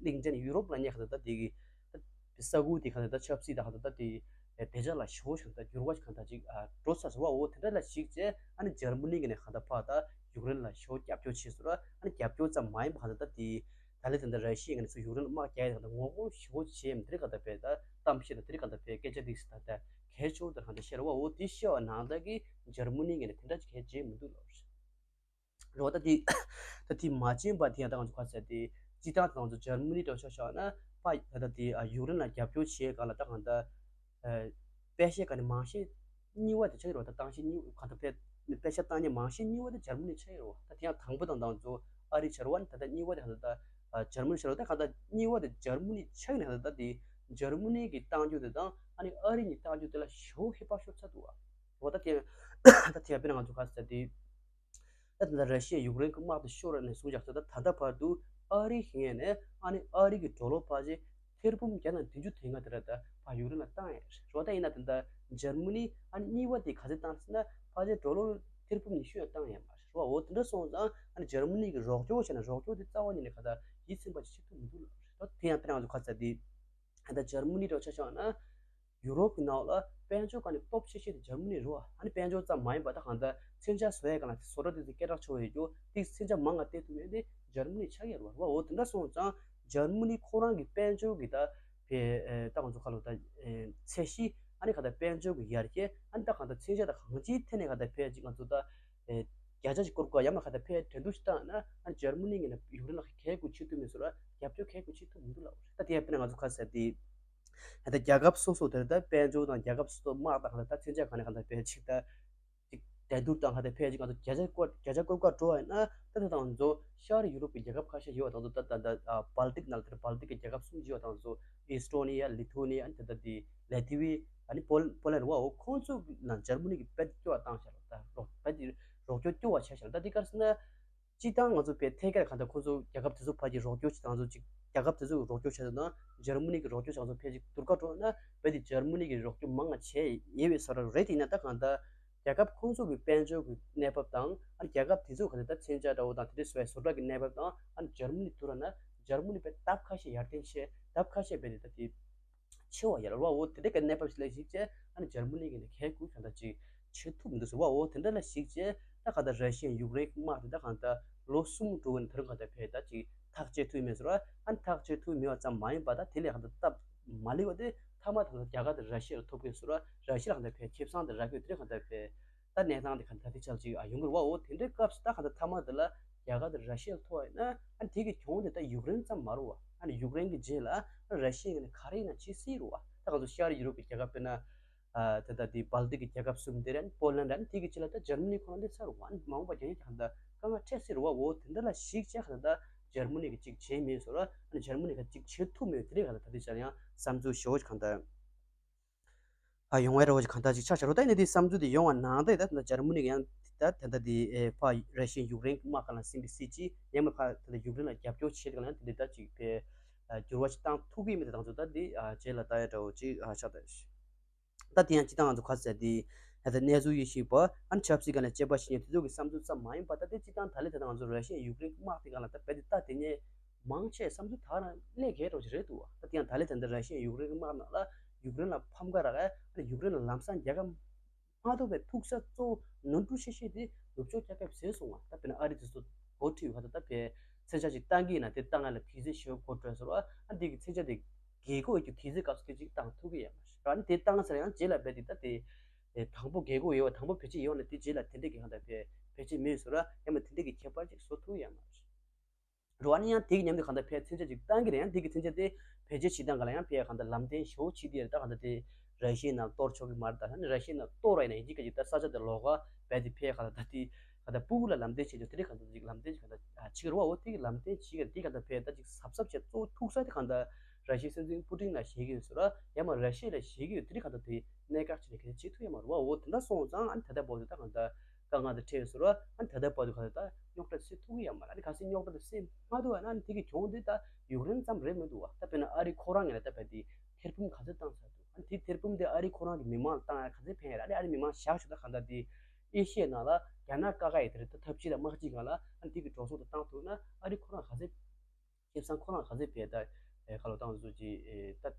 གླིང་ཕྲན་ཡུ་རོབ་ལབ་མཁན་གང་ལྟར་ད་དེ་གི་ད་ས་ཁུལ་དེ་གང་ལྟར་ད་ཆབ་སྲིད་ད་གང་ལྟར་ད་དེ་བདེ་འཇགས་ལ་ཞེ་པོ་ཞིག་ད་འགྱུར་བ་ཞིག་གང་ལྟར་ཅིག་འགྲོ་ཚར་སོང་བ། འོ་དེ་འདྲ་ལ་གཞིགས་བྱས་ཨ་ནི་འཇར་མ་ནི་གི་ནས་གང་ལྟར་ཕར་ད་ཡུཀ་རེན་ལ་ཞེ་པོ་རྒྱབ་སྐྱོར་བྱས་སོང་། ཨ་ནི་རྒྱབ་སྐྱོར་ཙམ་མ་ཡིན་པ་གང་ལྟར་ད་དེ། ད་ལན་ད་ལྟ་ར་ཤི་ཡའི་ངོས་ནས་ཚུར་ཡུཀ་རེན་ལ་དམག་རྒྱག་ཡ་དེ་ག་ད་ངོ་རྒོལ་ཞེ་པོ་བྱས་མི་དེ་རིགས་ག་ད་བས་ད་གཏམ་བཤད་དང་དེ་རིགས་ག་ད་བས་སྐད་ཆ་དེ་ད་ད་གལ་ཆེ་བོ་དེ་ག་ད་བཤད་ར་བ། འོ་དེ་བཤད་པ་ནང་ལྟར་གི་འཇར་མ་ནི་ངོས་ནས་དེ་འདྲ་ཅིག་གལ་བྱེད་མི་འདུག་ལབ་རེད། རེད་བ། ད་དེ་ད་དེ་མ་བྱས་པ་དེ་ཡང་ད་ང་ཚོ་ག་ཟེར་དེ་སྤྱི་བཏང་ད་ང་ཚོ་འཇར་མ་ནི་དང་ཆ་བཞག་ན་ཕ་ད་ད་དེ་ཡུཀ་རེན་ལ་རྒྱབ་སྐྱོར་བྱེད་ག་ལ་ད་གང་ད། པེ་ཤ་ག་ནས་མང་ཤས་གཉིས་པ་དེ་ཆགས་ཡོད་རེད་བ། ད་བཏང་ཤེས་གཉིས་ག་ད་པེ་པེ་ཤ་བཏང་མཁན་མང་ཤས་གཉིས་པ་དེ་འཇར་མ་ནི་ཆགས་ཡོད་རེད་བ། ད་དེ་ཡང་དང་པོ་དང་དང་ཚོ་ཨ་རི་ཆགས་རེད་བ། ད་ད་གཉིས་པ་དེ་ག་ད་ད་འཇར་མ་ནི་ཆགས་རེད་བ། ད་ག་ད་གཉིས་པ་དེ་འཇར་མ་ནི་ཆགས་ནས་ག་ད་ད་དེ་འཇར་མ་ནི་གི་བཏང་རྒྱུ་དེ་དང་ཨ་ནི་ཨ་རི་གཉིས་བཏང་རྒྱུ་དེ་ལ་ཞེ་པོ་ཧེ་བག་ཤོར་ཚར་འདུག་བ། འོ་ད་དེ་ད་དེ་ཡང་དཔེར་ན་ང་ཚོ་ག་ཟེར་དེ། ད་ད་ར་ཤི་ཡ་ཡུཀ་རེན་གྱི་དམག་དེ་ཤོར་ནས་བཟུང་བཞག་ཚེ་ད་ད་ལྟ་བར་དུ་ཨ་རི་ངོས་ནས་ཨ་ནི་ཨ་རི་གི་ཌོ་ལར་ཕལ་ཆེར་ཐེར་འབུམ་བརྒྱ་དང་བདུན་ཅུ་དེ་སྔ་དེ་ར་ད་ཕར་ཡུཀ་རེན་ལ་བཏང་ཡོད་རེད་བ། ད་ཡིན་ན་དེ་ད་འཇར་མ་ནི་ཨ་ནི་གཉིས་པ་དེ་ག་ཚོད་བཏང་ཟེར་ན་ཕལ་ཆེར་ཌོ་ལར་ཐེར་འབུམ་ཉི་ཤུ་ཡང་བཏང་ཡོད་མ་རེད་བ། འོ་དེ་འདྲ་སོང་ཙང་ཨ་ནི་འཇར་མ་ནི་གི་རོགས་སྐྱོར་བྱས་ན་རོགས་སྐྱོར་དེ་རྩ་བ་ཉིད་ནས་ག་ད་ཡིད་ཚིམ་པ་ཅིག་བྱེད་ཐུབ་མི་འདུག་ལབ། ད་དེ་ཡང་དཔེར་ན་ང་ཚོ་ག་ཚོད་དེ་ད་འཇར་མ་ནི་འདྲ་བོ་ཆ་བཞག་ན། ཡུ་རོབ་ཀྱི་ནང་ལ་དཔལ་འབྱོར་སྒང་ནས་སྟོབས་ཆེ་ཤོས་དེ་འཇར་མ་ནི་རེད་བ། ཨ་ནི་དཔལ་འབྱོར་ཙམ་མ་ཡིན་པ་ད་གང་ལྟར་མཚོན་ཆ་བཟོ་ཡས་སྒང་ལ་བཟོ་གྲྭ་དེ་ཚོ་སྐད་གྲགས་ཆེ་བ་ཡོད་རྒྱུ་དེ་མཚོན་ཆ་མང་ང་སྟེར་ཐུབ་མཁན་དེ་འཇར་མ་ནི་ཆགས་ཡོད་རེད་བ། འོ་དེ་འདྲ་སོང་ཙང་འཇར་མ་ནི་ཁོ་རང་གི་དཔལ་འབྱོར་གྱི་ད་ཕེ་ད་ང་ཚོ་ཁ་ལོ་ད་ཚད་གཞི་ཨ་ནི་ག་ད་དཔལ་འབྱོར་གྱི་ཡར་རྒྱས་ཨ་ནི་ད་གང་ལྟར་མཚོན་ཆ་ད་གང་ཅིའི་ཐད་ནས་ག་ད་ཕེ་ཅིག་ང་ཚོ་ད་བརྒྱ་ཆ་ཞིག་བསྐོར་དགོས་ཡང་མ་ག་ད་ཕེ་འགྲན་བསྡུར་ཞིག་བཏང་ན་ཨ་ནི་འཇར་མ་ནི་ངོས་ནས་ཡུཀ་རེན་ལ་གལ་དགོས་བྱེད་ཐུབ་མེད་སོ་ར་རྒྱབ་སྐྱོར་གལ་དགོས་བྱེད་ཐུབ་མི་འདུག་ལབ་རེད། ད་དེ་ཡང་དཔེར་ན་ང་ཚོ་ཁ་ཟེར་དེ། ད་ལྟ་རྒྱལ་ཁབ་སོ་སོ་དེར་ད་དཔལ་འབྱོར་དང་རྒྱལ་ཁབ་སོ་སོ་དམག་དང་ད་ལྟ་མཚོན་ཆ་གང་ནས་གང་ལྟར་སྤེལ་ཅིག་ད་ཅིག་འགྲན་བསྡུར་དང་ཧ་ད་ཕལ་ཆེར་ང་ཚོ་བརྒྱ་ཆ་སྐོར་བརྒྱ་ཆ་སྐོར་དགོས་བྲོ་བ་ཡིན་ན་ད་ལྟ་དང་ཚོ་ཤར་ཡུ་རོབ་ཀྱི་རྒྱལ་ཁབ་ཁ་ཤས་ཡོད་པ་དང་ཚོ་ད་ད་ད་བལ་ཏིག་ནང་ལ་དེར་བལ་ཏིག་གི་རྒྱལ་ཁབ་གསུམ་ཡོད་པ་དང་ཚོ་ཨེ་སི་ཊོ་ནི་ཡ། ལི་ཐུ་ནི་ཡ། ཨ་ནི་ད་ལྟ་དེ་ལེ་ཐི་ཝི། ཨ་ནི་པོ་པོ་ལན་རེད་བ། འོ་ཁོང་ཚོ་ནང་འཇར་མ་ནི་གི་དཔེ་སྐྱོ་བ་བཏང་ཤག་ད་རོགས་དཔེ་དེ་རོགས་སྐྱོར་སྐྱོ་བ་བྱས་ཤག་ད་དེ་ག་རེ་ཟེར་ན། སྤྱིར་བཏང་ང་ཚོ་བས་ཐད་ཀར་གང་ལྟར་ཁོང་ཚོ་རྒྱལ་ཁབ་དེ་ཚོ་ཕར་གྱི་རོགས་སྐྱོར་བྱེད་སྟངས་ཚོ་ཅིག་རྒྱལ་ཁབ་དེ་ཚོ་རོགས་སྐྱོར་བྱེད་སྟངས་དང་འཇར་མ་ནི་གི་རོགས་སྐྱོར་བྱེད་སྟངས་ཚོ་ཕལ་ཆེར་བསྡུར་ག་འགྲོ་ན་རྦད་དེ་འཇར་མ་ནི་གི་རོགས་སྐྱོར་མང་ང་བྱས་ཡོད་པའི་བཟོ་འདྲ་རེད། དེ་ཡིན་ན་ད་གང་ལྟར་རྒྱལ་ཁབ་ཁོང་ཚོ་གི་དཔལ་འབྱོར་གྱི་གནས་བབ་དང་ཨ་རྒྱལ་ཁབ་དེ་ཚོ་ག་ཚོད་ད་མཚོན་ཆ་འདྲ་བོ་དང་དེ་འདྲ་བཟོ་བའི་བཟོ་འདྲ་གི་གནས་བབ་དང་ཨ་འཇར་མ་ནི་བསྡུར་བ་ན་འཇར་མ་ནི་དཔེ་ལྡབ་ཁ་ཤས་ཡར་ཐོན་བྱས་ལྡབ་ཁ་ཤས་རྦད་དེ་ད་དེ། ཆེ་བ་ཡར་བ་འོ་དེ་འདྲ་གི་གནས་བབ་ཞིག་ལ་གཞིགས་བྱས་ཨ་ནི་འཇར་མ་ནི་གི་ནས་གལ་དགོས་གང་ལྟར་ཅིག་བྱེད་ཐུབ་མི་འདུག་ཟེར་བ། འོ་དེ་འདྲ་ལ་གཞིགས་བྱས་ད་གང་ལྟར་ར་ཤི་ཡ་ཡུཀ་རེན་དམག་དེ་ད་གང་ལྟར་ལོ་གསུམ་འགྲོ་བའི་ནང་དེ་རིང་གང་ལྟར་ཕེ་ད་ཅིག་ཐག་གཅད་ཐུབ་མེད་ཟེར་བ། ཨ་ནི་ཐག་གཅད་ཐུབ་མེད་པ་ཙམ་མ་ཡིན་པ་ད་དེ་ལས་གང་ལྟར་སྟབས་མ་ལེགས་པ་དེ་མཐའ་མ་ད་གང་ལྟར་རྒྱ་གར་དང་ར་ཤི་ཡ་ལ་ཐོབ་གི་ཟེར་བ། ར་ཤི་ཡ་ལ་གང་ལྟར་ཕེ་ཁེ་བཟང་དེ་རག་གི་དེ་རིང་གང་ལྟར་ཕེ། ད་གནས་སྟངས་དེ་ག་ད་དེ་ཆགས་ཅིག་ཨ་ཡོང་གི་རེད་བ། འོ་དེ་འདྲའི་སྐབས་སུ་ད་ག་ད་མཐའ་མ་དེ་ལ་རྒྱ་གར་དང་ར་ཤི་ཡ་ལ་ཐོབ་པ་ཡིན་ན་ཨ་ནི་དེ་གི་གྱོང་དེ་ད་ཡུཀ་རེན་ཙམ་མ་རེད་བ། ཨ་ནི་ཡུཀ་རེན་གི་རྗེས་ལ་ཨ་ར་ཤི་ཡ་གི་ནས་ག་རེ་ཡིན་ན་བྱེད་སྲིད་རེད་བ། ད་ང་ཚོ་ཤར་ཡུ་རོབ་ཀྱི་རྒྱལ་ཁབ་དཔེར་ན་ཨ་དེ་ད་དེ་བལ་ཏིག་གི་རྒྱལ་ཁབ་གསུམ་དེ་རེད། ཨ་ནི་པོ་ལན་རེད། ཨ་ནི་དེ་གི་རྗེས་ལ་ད་འཇར་མ་ནི་ཁོ་རང་སླེབས་ཚར་རེད་བ། ཨ་ནི་མ་འོངས་པ་རྒྱ་ཡིག་ག་ད་དཀའ་ངལ་འཕྲད་སྲིད་རེད་བ། འོ་དེ་འདྲ་ལ་གཞིགས་བྱས་ག་ད་འཇར་མ་ནི་གི་ཅིག་བྱེད་མེད་ཟེར་བ། ཨ་ནི་འཇར་མ་ནི་ག་ཅིག་བྱེད་ཐུབ་མེད་དེ་རེད་ག་ད་ད་དེ་ཆ་ཡང་བསམ་ཚུལ་ཞེ་པོ་ཅིག་ག་ད། ཨ་ཡོང་བའི་རེ་བ་ཅིག་གང་ལྟར་ཅིག་ཆགས་བཞག་རོ། ད་ཡིན་ན་དེ་བསམ་ཚུལ་དེ་ཡོང་བ་ནང་དེ་ད་ད་འཇར་མ་ནི་གི་ཡང་ད་ད་ད་དེ་ཨེ་ཕ་ར་ཤི་ཡ་ཡུཀ་རེན་དམག་སྒང་ལ་སིམ་པའི་སྲིད་ཅིག་ཡང་མ་ཕ་ད་ད་ཡུཀ་རེན་ལ་རྒྱབ་སྐྱོར་བྱེད་སྒང་ལ་ཡང་དེ་འདྲ་ད་ཅིག་ཕེ་འགྱུར་བ་ཅིག་བཏང་ཐུབ་ཀྱི་མེད་དེ་དང་ཚོ་ད་དེ་རྗེས་ལ་ད་ཡ་འདྲ་བོ་ཅིག་ཆགས་ད། ད་དེ་ཡང་སྤྱིར་བཏང་ང་ཚོ་ག་ཚོད་དེ་ད་ད་གནས་ཚུལ་ཡེ་ཤེས་པ་ཨ་ནི་ཆབ་སྲིད་སྒང་ལ་དཔྱད་པ་བྱེད་མཁན་དེ་ཚོ་གི་བསམ་ཚུལ་ཙམ་མ་ཡིན་པ་ད་དེ་སྤྱིར་བཏང་ད་ལས་ད་ད་ང་ཚོ་ར་ཤི་ཡ་ཡུཀ་རེན་དམག་དེ་སྒང་ལ་ད་རྦད་དེ་ད་དེ་ནས། མང་ཆེ་བསམ་ཚུལ་དག་རང་ལས་བརྒལ་འགྲོ་གི་རེད་འདུག་བ། ད་དེ་ཡང་ད་ལས་ད་ལྟ་ར་ཤི་ཡ་ཡུཀ་རེན་གྱི་དམག་ནང་ལ་ཡུཀ་རེན་ལ་ཕམ་ཁ་རག་ཡ། ཨ་ནི་ཡུཀ་རེན་ལ་ལམ་སང་རྒྱལ་ཁ་མ་ཐོབ་པའི་ཐུག་ས་གཙོ་བོ་ནོར་འཁྲུལ་ཆེ་ཤོས་དེ་ནུབ་ཕྱོགས་རྒྱལ་ཁབ་བཟོས་སོང་བ། ད་དཔེར་ན་ཨ་རི་དེ་ཚོ་འགོ་ཁྲིད་ཡོད་ཁ་ད་ད་ཕེ་མཚོན་ཆ་ཅིག་བཏང་གི་ཡིན་ན་དེ་བཏང་ཡ་ལ་དུས་ཚོད་ཞེ་པོ་འགོར་འགྲོ་ཟེར་བ། ཨ་འདི་གི་མཚོན་ཆ་དེ་རྒས་འཁོགས་ཡོད་རྒྱུ་དུས་ཚོད་སྐབས་སུ་དེ་ཅིག་བཏང་ཐུབ་ཀྱི་ཡོད་མ་རེད། ཨ་ནི་དེ་བཏང་ཚར་ཡང་རྗེས་ལ་རྦད་དེ་ད་དེ་དང་པོ་རྒས་འཁོགས་ཡོད་བ་དང་པོ་བེད་སྤྱད་ཡོད་ན་དེ་རྗེས་ལ་དེ་འདྲས་ཀྱི་ཁ་ད་ཕེ་བེད་སྤྱད་མེད་ཟེར་བ། ཡང་མ་དེ་འདྲས་ཀྱི་ཁྱད་པར་ཅིག་བཟོ་ཐུབ་ཀྱི་ཡོད་མ་རེད། རེད་བ། ཨ་ནི་ཡང་དེ་གི་མཉམ་དུ་གང་ལྟར་ཕལ་མཚོན་ཆ་ཅིག་བཏང་གི་རེད། ཡང་དེ་གི་མཚོན་ཆ་དེ་བེད་སྤྱོད་བྱེད་སྟངས་ག་ལ་ཡང་ཕལ་གང་ལྟར་ལམ་སྟོན་ཞེ་པོ་བྱེད་དེ་རེད། ད་གང་ལྟར་དེ་ར་ཤི་ཡའི་ནང་གཏོར་ཆོག་གི་མ་རེད། ད་ཨ་ནི་ར་ཤི་ཡའི་ནང་གཏོར་བ་ཡིན་ན་ཡིན་གཅིག་ག་ཅིག་ད་ས་ཆ་དེ་ལོགས་ཀ་བས་དེ་ཕལ་གང་ལྟར་ད་དེ་གང་ལྟར་སྤུ་གུ་ལ་ལམ་སྟོན་བྱེད་ཆོག་དེ་རིགས་གང་ལྟར་ཅིག་ལམ་སྟོན་ཅིག་གང་ལྟར་བྱེད་ཀྱི་རེད་བ། འོ་དེ་གི་ལམ་སྟོན་བྱེད་ཀྱི་རེད། དེ་གང་ལྟར་ཕལ་ད་ཅིག་གཟབ་གཟབ་བྱས་གཙོ་བོ་ཐུག་ས་དེ་གང་ལྟར་ར་ཤི་ཡའི་སྲིད་འཛིན་པུ་ཏིན་ལ་བཞེས་ཀྱི་ཡོད་ཟེར་བ། ཡང་མ་ར་ཤི་ཡ་ལ་བཞེས་ཀྱི་ཡོད། དེ་རིགས་གང་ལྟར་དེ་གནད་འགག་ཆེ་ནས་གལ་ཆེ་ཐུག་ཡོད་མ་རེད་བ། འོ་དེ་འདྲ་སོང་ཙང་ཨ་ནི་ད་ལྟ་བར་དུ་ད་གང་ལྟར་དཀའ་ངལ་དེ་འཕྲད་ཡོད་ཟེར་བ། ཨ་ནི་ད་ལྟ་བར་དུ་གང་ལྟར་ད་རྙོག་དྲ་སེལ་ཐུབ་ཀྱི་ཡོད་མ་རེད། ཨ་ནི་གལ་སྲིད་རྙོག་དྲ་དེ་སེལ་མ་ཐུབ་པ་ན་ཨ་ནི་དེ་གི་གྱོང་དེ་ད་ཡུཀ་རེན་ཙམ་རེད་མི་འདུག་བ། ད་དཔེར་ན་ཨ་རི་ཁོ་རང་ངོས་ལ་ད་བར་དེ་ཐེར་འབུམ་ག་ཚོད་བཏང་ཚར་འདུག་ཨ་ནི་དེ་ཐེར་འབུམ་དེ་ཨ་རི་ཁོ་རང་གི་མི་མང་ལ་བཏང་ཡ་ག་ཚོད་ཕན་ཡ་རེད། ཨ་ནི་ཨ་རི་མི་མང་བཞག་ཆོག་ད་གང་ལྟར་དེ་ཨེ་ཤི་ཡའི་ནང་ལ་རྒྱ་ནག་བཀག་ཡ་དེ་རེད། ད་ཐབས་ཇུས་དང་དམག་སྤྱི་སྒང་ལ་ཨ་ནི་དེ་གི་གྲོས་ཚོགས་དེ་བཏང་ཐུབ་ན་ཨ་རི་ཁོ་རང་ག་ཚོད་ཁེ་བཟང་ཁོ་རང་ག་ཚོད་ཕལ་ད་ཁ་ལོ་བཏང་བཟོ་ཅི་ད་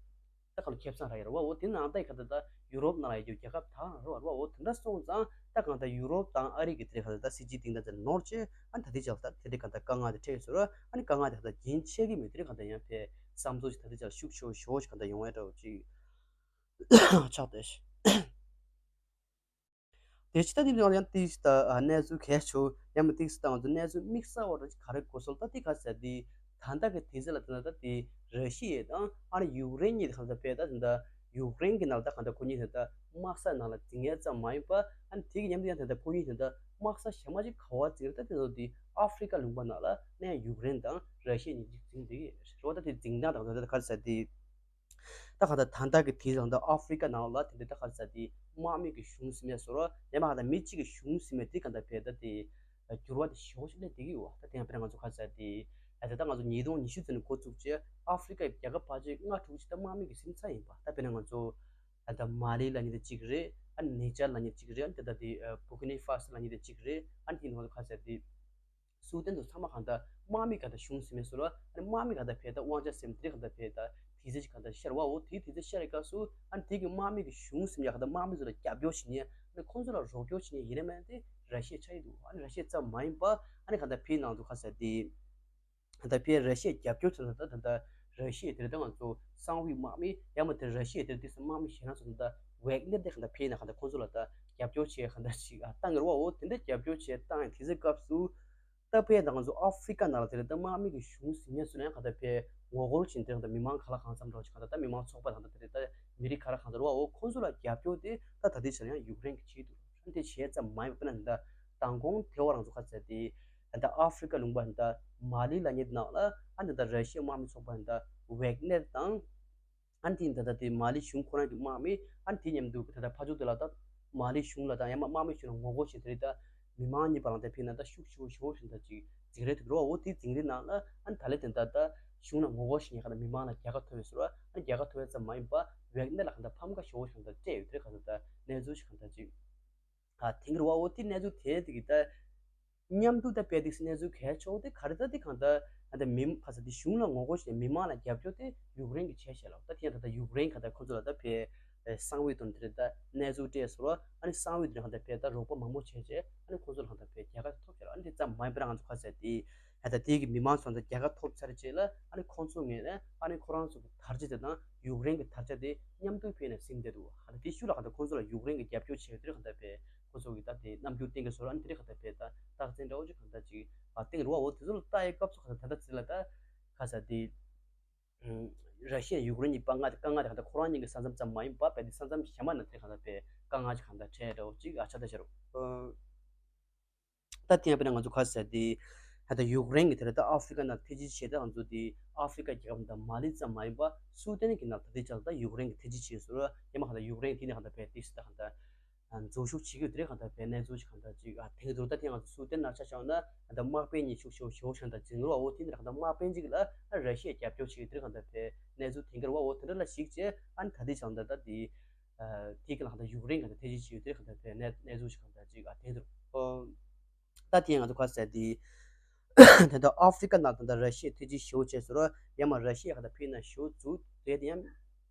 ད་ཁ་ལོ་ཁེ་བཟང་རག་ཡ་རེད་བ། འོ་དེ་ནང་ད་ཁ་ད་ད་ཡུ་རོབ་ནང་ལ་ཡོད་རྒྱུ་རྒྱལ་ཁབ་ད་རང་རེད་བ། འོ་དེ་འདྲ་སོང་ཙང་ད་གང་ད་ཡུ་རོབ་དང་ཨ་རི་གི་དེ་རེད་ཁ་ད་ད་སྲིད་སྤྱི་སྟེང་ད་དེ་ནོར་ཅེ་ཨ་ནི་ད་དེ་ཅག་ད་དེ་རེད་གང་ད་དཀའ་ངལ་དེ་འཕྲད་ཡོད་ཟེར་བ། ཨ་ནི་དཀའ་ངལ་དེ་ཁ་ད་རྒྱུན་ཆད་ཀྱི་མེད། དེ་རེད་གང་ད་ཡང་ཕལ་བསམ་ཚུལ་ཞིག་ད་དེ་ཅག་ཤུགས་ཆེ་བོ་ཞེ་པོ་ཞིག་གང་ད་ཡོང་བའི་འདྲ་བོ་ཅིག་ཆགས་བསྡད་ཤག་དེ་ཕྱི་ད་དེ་ཡང་ཡང་ཏིག་ད་གནས་ཚུལ་གལ་ཆེ་ཡང་མི་ཏིག་ད་ང་ཚོ་གནས་ཚུལ་དམིགས་བསལ་བ་ར་ག་རེ་གོ་སོང་ད་དེ་ག་ཟེར་དེ་ད་ལྟ་གི་དུས་ཚོད་ལ་ད་ད་དེ་ར་ཤི་ཡ་དང་ཨ་ནི་ཡུཀ་རེན་གཉིས་ད་ད་ཕལ་ད་ད་ཡུཀ་རེན་གྱི་ནང་ད་ག་ད་ཁོ་གཉིས་ད་ད་དམག་ས་ནང་ལ་འཛིང་ཡ་ཙམ་མ་ཡིན་པ་ཨ་ནི་དེ་གི་མཉམ་དུ་ཡང་ད་ད་ཁོ་གཉིས་ད་ད་དམག་ས་གཞན་མ་ཅིག་ག་བ་འཛིང་རེད། ད་དེ་ཚོ་དེ་ཨ་ཧྥི་རི་ཀ་ལུང་པ་ནང་ལ་ནས་ཡུཀ་རེན་དང་ར་ཤི་ཡ་གཉིས་ཅིག་འཛིང་བསྡད་ཀྱི་རེད་བ། ད་དེ་འཛིང་སྟངས་ད་ག་ད་ད་ག་ཟེར་དེ། ད་ག་ད་ད་ལྟ་གི་དུས་ལ་ད་ཨ་ཧྥི་རི་ཀ་ནང་ལ་དེ་འདྲ་ད་ག་ས་དེ་དམག་མི་གི་གཞུང་ཟིན་མེད་སོ་ར་ཡང་མ་ག་ད་མི་གཅིག་གི་གཞུང་ཟིན་མེད་དེ་ག་ད་ཕལ་ད་དེ་འགྱུར་བ་དེ་ཞེ་པོ་ཞིག་སླེབས་བསྡད་ཀྱི་ཡོད་བ། ད་དེ་ཡང་དཔེར་ན་ང་ཚོ་ག་ས་དེ་ད་ད་ང་ཚོ་ཉིས་སྟོང་ཉི་ཤུ་ཙམ་ནས་འགོ་བཙུགས་རྗེས་ཨ་ཧྥི་རི་ཀའི་རྒྱལ་ཁབ་ཕལ་ཆེར་ལྔ་དྲུག་ཅིག་ད་དམག་མི་གི་ཟིན་ཚར་ཡིན་པ། ད་དཔེར་ན་ང་ཚོ་ད་མ་ལི་ལབ་མཁན་དེ་གཅིག་རེད། ཨ་ནི་ནི་ཇར་ལབ་མཁན་དེ་གཅིག་རེད། ཨ་ནི་ད་ད་དེ་བུར་ཀི་ནི་ཧྥ་སོ་ལབ་མཁན་དེ་གཅིག་རེད། ཨ་ནི་དེ་ང་ཚོ་ག་ས་དེ་སུའུ་ཏན་དུ་ཚང་མ་གང་ལྟར་ དམག་མི་ག་ད་གཞུང་ཟིན་མེད་སོ་ལ་ཨ་ནི་དམག་མི་ག་ད་ཕེ་ད་དབང་ཆ་ཟིན་དེ་ག་ད་ཕེ་ད་དེ་ཚེ་ཅིག་ག་ད་ཤར་བའོ། དེ་དེ་ཚེ་ཤར་བའི་སྐབས་སུ་ཨ་ནི་དེ་གི་དམག་མི་གི་གཞུང་ཟིན་ཡ་ག་ད་དམག་མི་ཚོ་ལ་རྒྱབ་སྐྱོར་བྱེད་ཉེ་ཨ་ནི་ཁོང་ཚོ་ལ་རོགས་སྐྱོར་བྱེད་ཉེ་ཡིན་ན་མེད་དེ་ར་ཤི་ཡ་ཆགས་ཡི་འདུག་ཨ་ནི་ར་ཤི་ཡ་ཙམ་མ་ཡིན་པ་ཨ་ནི་ག་ད་ཕེ་ནང་དུ་ཁ་ཟེར་དེ། ད་ཕྱིར་ར་ཤི་ཡའི་རྒྱབ་སྐྱོར་བྱས་ན་ད་ད་ལྟ་ར་ཤི་ཡའི་དེར་ད་ང་ཚོ་གསང་བའི་དམག་མི་ཡང་མ་དེར་ར་ཤི་ཡའི་དེར་དེ་ཚོ་དམག་མི་གཞན་རང་ཚོ་ད་ལྟ་ཝེག་ནེར་དེ་ག་ད་ཕྱིར་ན་ག་ད་ཁོང་ཚོ་ལ་ད་རྒྱབ་སྐྱོར་བྱས་ག་ད་ཞིག་ཨ་བཏང་གི་རེད་བ། འོ་དེ་འདྲ་རྒྱབ་སྐྱོར་བྱས་བཏང་ཡང་དེ་ཚོའི་སྐབས་སུ་ད་ཕྱིར་ད་ང་ཚོ་ཨ་ཧྥི་རི་ཀ་ནང་ལ་དེར་ད་དམག་མི་གི་གཞུང་ཟིན་ནས་སུ་ནས་ག་ད་ཕྱིར་ངོ་རྒོལ་བྱེད་དེ་ག་ད་མི་མང་ག་ལ་གང་འཚམ་འགྲོ་ཅིག་ག་ད་ད་མི་མང་ཚོགས་པ་དང་ད་དེ་ད་མི་རིགས་ག་ལ་གང་འཚམ་རེད་བ། འོ་ཁོང་ཚོ་ལ་རྒྱབ་སྐྱོར་དེ་ད་ད་ལྟའི་ཆར་ཡང་ཡུཀ་རེན་གྱིས་བྱེད་འདུག་ཨ་འདི་བྱས་ཙམ་མ་ཡིན་པ་དཔེར་ན་ད་མདང་དགོང་དེ་བ་རང་ཚོ་ག་ཚད་དེ། ད་ལྟ་ཨ་ཧྥི་རི་ཀ་ལུང་པ་ད་མ་ལི་ལབ་མཁན་ནང་ལ་ཨ་ནི་ད་ལྟ་ར་ཤི་ཡའི་དམག་མི་ཚོགས་པ་ད་ལྟ་ཝེག་ནེར་དང་ཨ་ནི་དེ་ད་ལྟ་དེ་མ་ལི་གཞུང་ཁོ་རང་གི་དམག་མི་ཨ་ནི་དེ་མཉམ་དུ་ད་ལྟ་ཕ་ཚུལ་དེ་ལ་ད་མ་ལི་གཞུང་ལ་དང་ཡང་མ་དམག་མི་གཞུང་ལ་ངོ་རྒོལ་བྱེད་དེ་རེད། ད་མི་མང་གཉིས་བར་ལ་ད་ཕྱིར་ན་ད་ཤུགས་ཆེ་བོ་ཞེ་བོ་ཞིག་ད་ཅིག་འཛིང་རེས་དེ་འགྲོ་བ། འོ་དེ་འཛིང་རེས་ནང་ལ་ཨ་ནི་ད་ལེ་དེ་ད་ལྟ་གཞུང་ལ་ངོ་རྒོལ་བྱེད་མཁན་ག་ད་མི་མང་ལ་རྒྱལ་ཁ་ཐོབ་པའི་ཟུར་ཨ་ནི་རྒྱལ་ཁ་ཐོབ་པའི་ཙམ་མ་ཡིན་པ་ཝེག་ནེར་ལ་ག་ད་ཕམ་ཁ་ཞེ་བོ་ཞིག་ད་སྤྲད་ཡོད་དེ་རེད། ག་ད་ད་གནས་ཚུལ་ཞིག་ག་ད་ཅིག་ཨ་དེང་རུ་བ། འོ་དེ་གནས་ཚུལ་དེ་དེ་གི་ད་མཉམ་དུ་ད་དཔེ་དེ་གནས་ཚུལ་གལ་ཆེ་བོ་དེ་ག་རེ་ད་དེ་གང་ད་ད་མི་ཕ་ས་དེ་གཞུང་ལ་ངོ་རྒོལ་བྱས་མི་མང་ལ་རྒྱབ་སྐྱོར་དེ་ཡུཀ་རེན་གྱིས་བྱས་ཤག་ལ། ད་དེ་ཡང་ད་ད་ཡུཀ་རེན་ག་ད་ཁོ་ཚོ་ལ་ད་ཕེ་གསང་བའི་དོན་དེ་རེད། ད་གནས་ཚུལ་སྤྲད་སོང་ར་ཨ་ནི་གསང་བའི་དོན་ག་ད་ཕེ་ད་རོགས་པ་མང་པོ་བྱས་རྗེས་ཨ་ནི་ཁོ་ཚོ་ལ་ག་ད་ཕེ་རྒྱལ་ཁ་ཐོབ་ཤག་ལ། ཨ་ནི་དེ་ཙམ་མ་ཡིན་པ་ར་ང་ཚོ་ག་ཟེར་དེ། ཨ་ད་དེ་གི་མི་མང་ཚོ་ད་རྒྱལ་ཁ་ཐོབ་ཚར་རྗེས་ལ་ཨ་ནི་ཁོང་ཚོ་ངོས་ནས་ཨ་ནི་ཁོ་རང་ཚོ་གི་དར་ཆ་དེ་དང་ཡུཀ་རེན་གི་དར་ཆ་དེ་མཉམ་དུ་ཕེ་ནས་ཟིན་བསྡད་འདུག་ཨ་ད་དེ་ཤུ་ལ་ག་ད་ཁོང་ཚོ་ལ་ཡུཀ་རེན་གི་རྒྱབ་སྐྱོར་བྱས་ཡོད་དེ་རེད། ག་ད་ཕེ་ཁོ་ཚོ་གི་ད་དེ་རྣམ་འགྱུར་བསྟན་གི་སོ་ར་ཨ་ནི་དེ་རིང་ག་ད་ཕེ་ད་རྟགས་མཚན་འདྲ་བོ་ཅིག་ག་ད་ཅིག་ཨ་བསྟན་རུ་བ། འོ་དེ་ཚོ་ལ་ལྟ་ཡི་སྐབས་སུ་ག་ད་ད་ད་ཚེ་ལ་ད་ག་ས་དེ་ར་ཤི་ཡ་ཡུཀ་རེན་གཉིས་དཀའ་ངལ་དེ་དཀའ་ངལ་དེ་ག་ད་ཁོ་རང་གཉིས་ཀྱི་ས་མཚམས་ཙམ་མ་ཡིན་པ་བས་དེ་ས་མཚམས་གཞན་མ་ན་དེ་ག་ད་ཕེ་དཀའ་ངལ་ཅིག་ག་ད་འཕྲད་འདྲ་བོ་ཅིག་ཨ་ཆ་ད་ཤ་རུ། ད་དེ་ཡང་དཔེར་ན་ང་ཚོ་ག་ས་དེ་ད་ལྟ་ཡུཀ་རེན་གྱི་དེ་ལ་ད་ཨ་ཧྥི་རི་ཀ་ནང་ཐེ་ཇི་བྱས་ད་ང་ཚོ་དེ་ཨ་ཧྥི་རི་ཀ་རྒྱལ་ཁབ་ད་མ་ལི་ཙམ་མ་ཡིན་པ་སུའུ་ཏན་གྱི་ནང་ད་ལྟའི་ཆར་ད་ཡུཀ་རེན་གྱི་ཐེ་ཇི་བྱས་སོང་ར། ཡང་མ་ག་ད་ཡུཀ་རེན་གྱི་དེ་ནས་ག་ད་ཕེ་ཏིས་ད་ག་ད་འཛུལ་ཞུགས་བྱེད་ཀྱི་ཡོད་དེ་རེད། ག་ད་ཕེ་གནས་ཚུལ་ཞིག་ག་ད་ཅིག་ཨ་དེང་གི་དུར་ད་ཐེངས་ང་ཚོ་སུའུ་ཏན་ནང་ཆ་བཞག་ན་ག་ད་དམག་དཔོན་གཉིས་ཤུགས་ཆེ་བོ་ཞེ་བོ་ཞིག་ད་འཛིང་རུ་བ། འོ་དེ་ནས་ག་ད་དམག་དཔོན་གཅིག་ལ་ཨ་ར་ཤི་ཡ་རྒྱབ་སྐྱོར་བྱེད་ཀྱི་དེ་རེད། ག་ད་ཕེ་གནས་ཚུལ་དེང་གི་རུ་བ། འོ་དེ་འདྲ་ལ་གཞིགས་བྱས་ཨ་ནི་ད་ལྟའི་ཆར་ད་ད་དེ། ཨ་དེ་ག་ལ་ག་ད་ཡུཀ་རེན་ག་ད་ཐེ་ཇི་བྱས་ཡོད་དེ་རེད། ག་ད་ཕེ་གནས་གནས་ཚུལ་ཞིག་ག་ད་ཅིག་ཨ་དེང་དུ་ཨོ། ད་དེ་ཡང་ང་ཚོ་ག་ཟེར་དེ། ད་ལྟ་ཨ་ཧྥི་རི་ཀ་ནང་ད་ལྟ་ར་ཤི་ཡ་ཐེ་ཇི་ཞེ་བོ་བྱས་སོང་ར། ཡང་མ་ར་ཤི་ཡ་ག་ད་ཕེ་ན་ཞེ་བོ་འཛུགས་དེ་དེ་ཡང་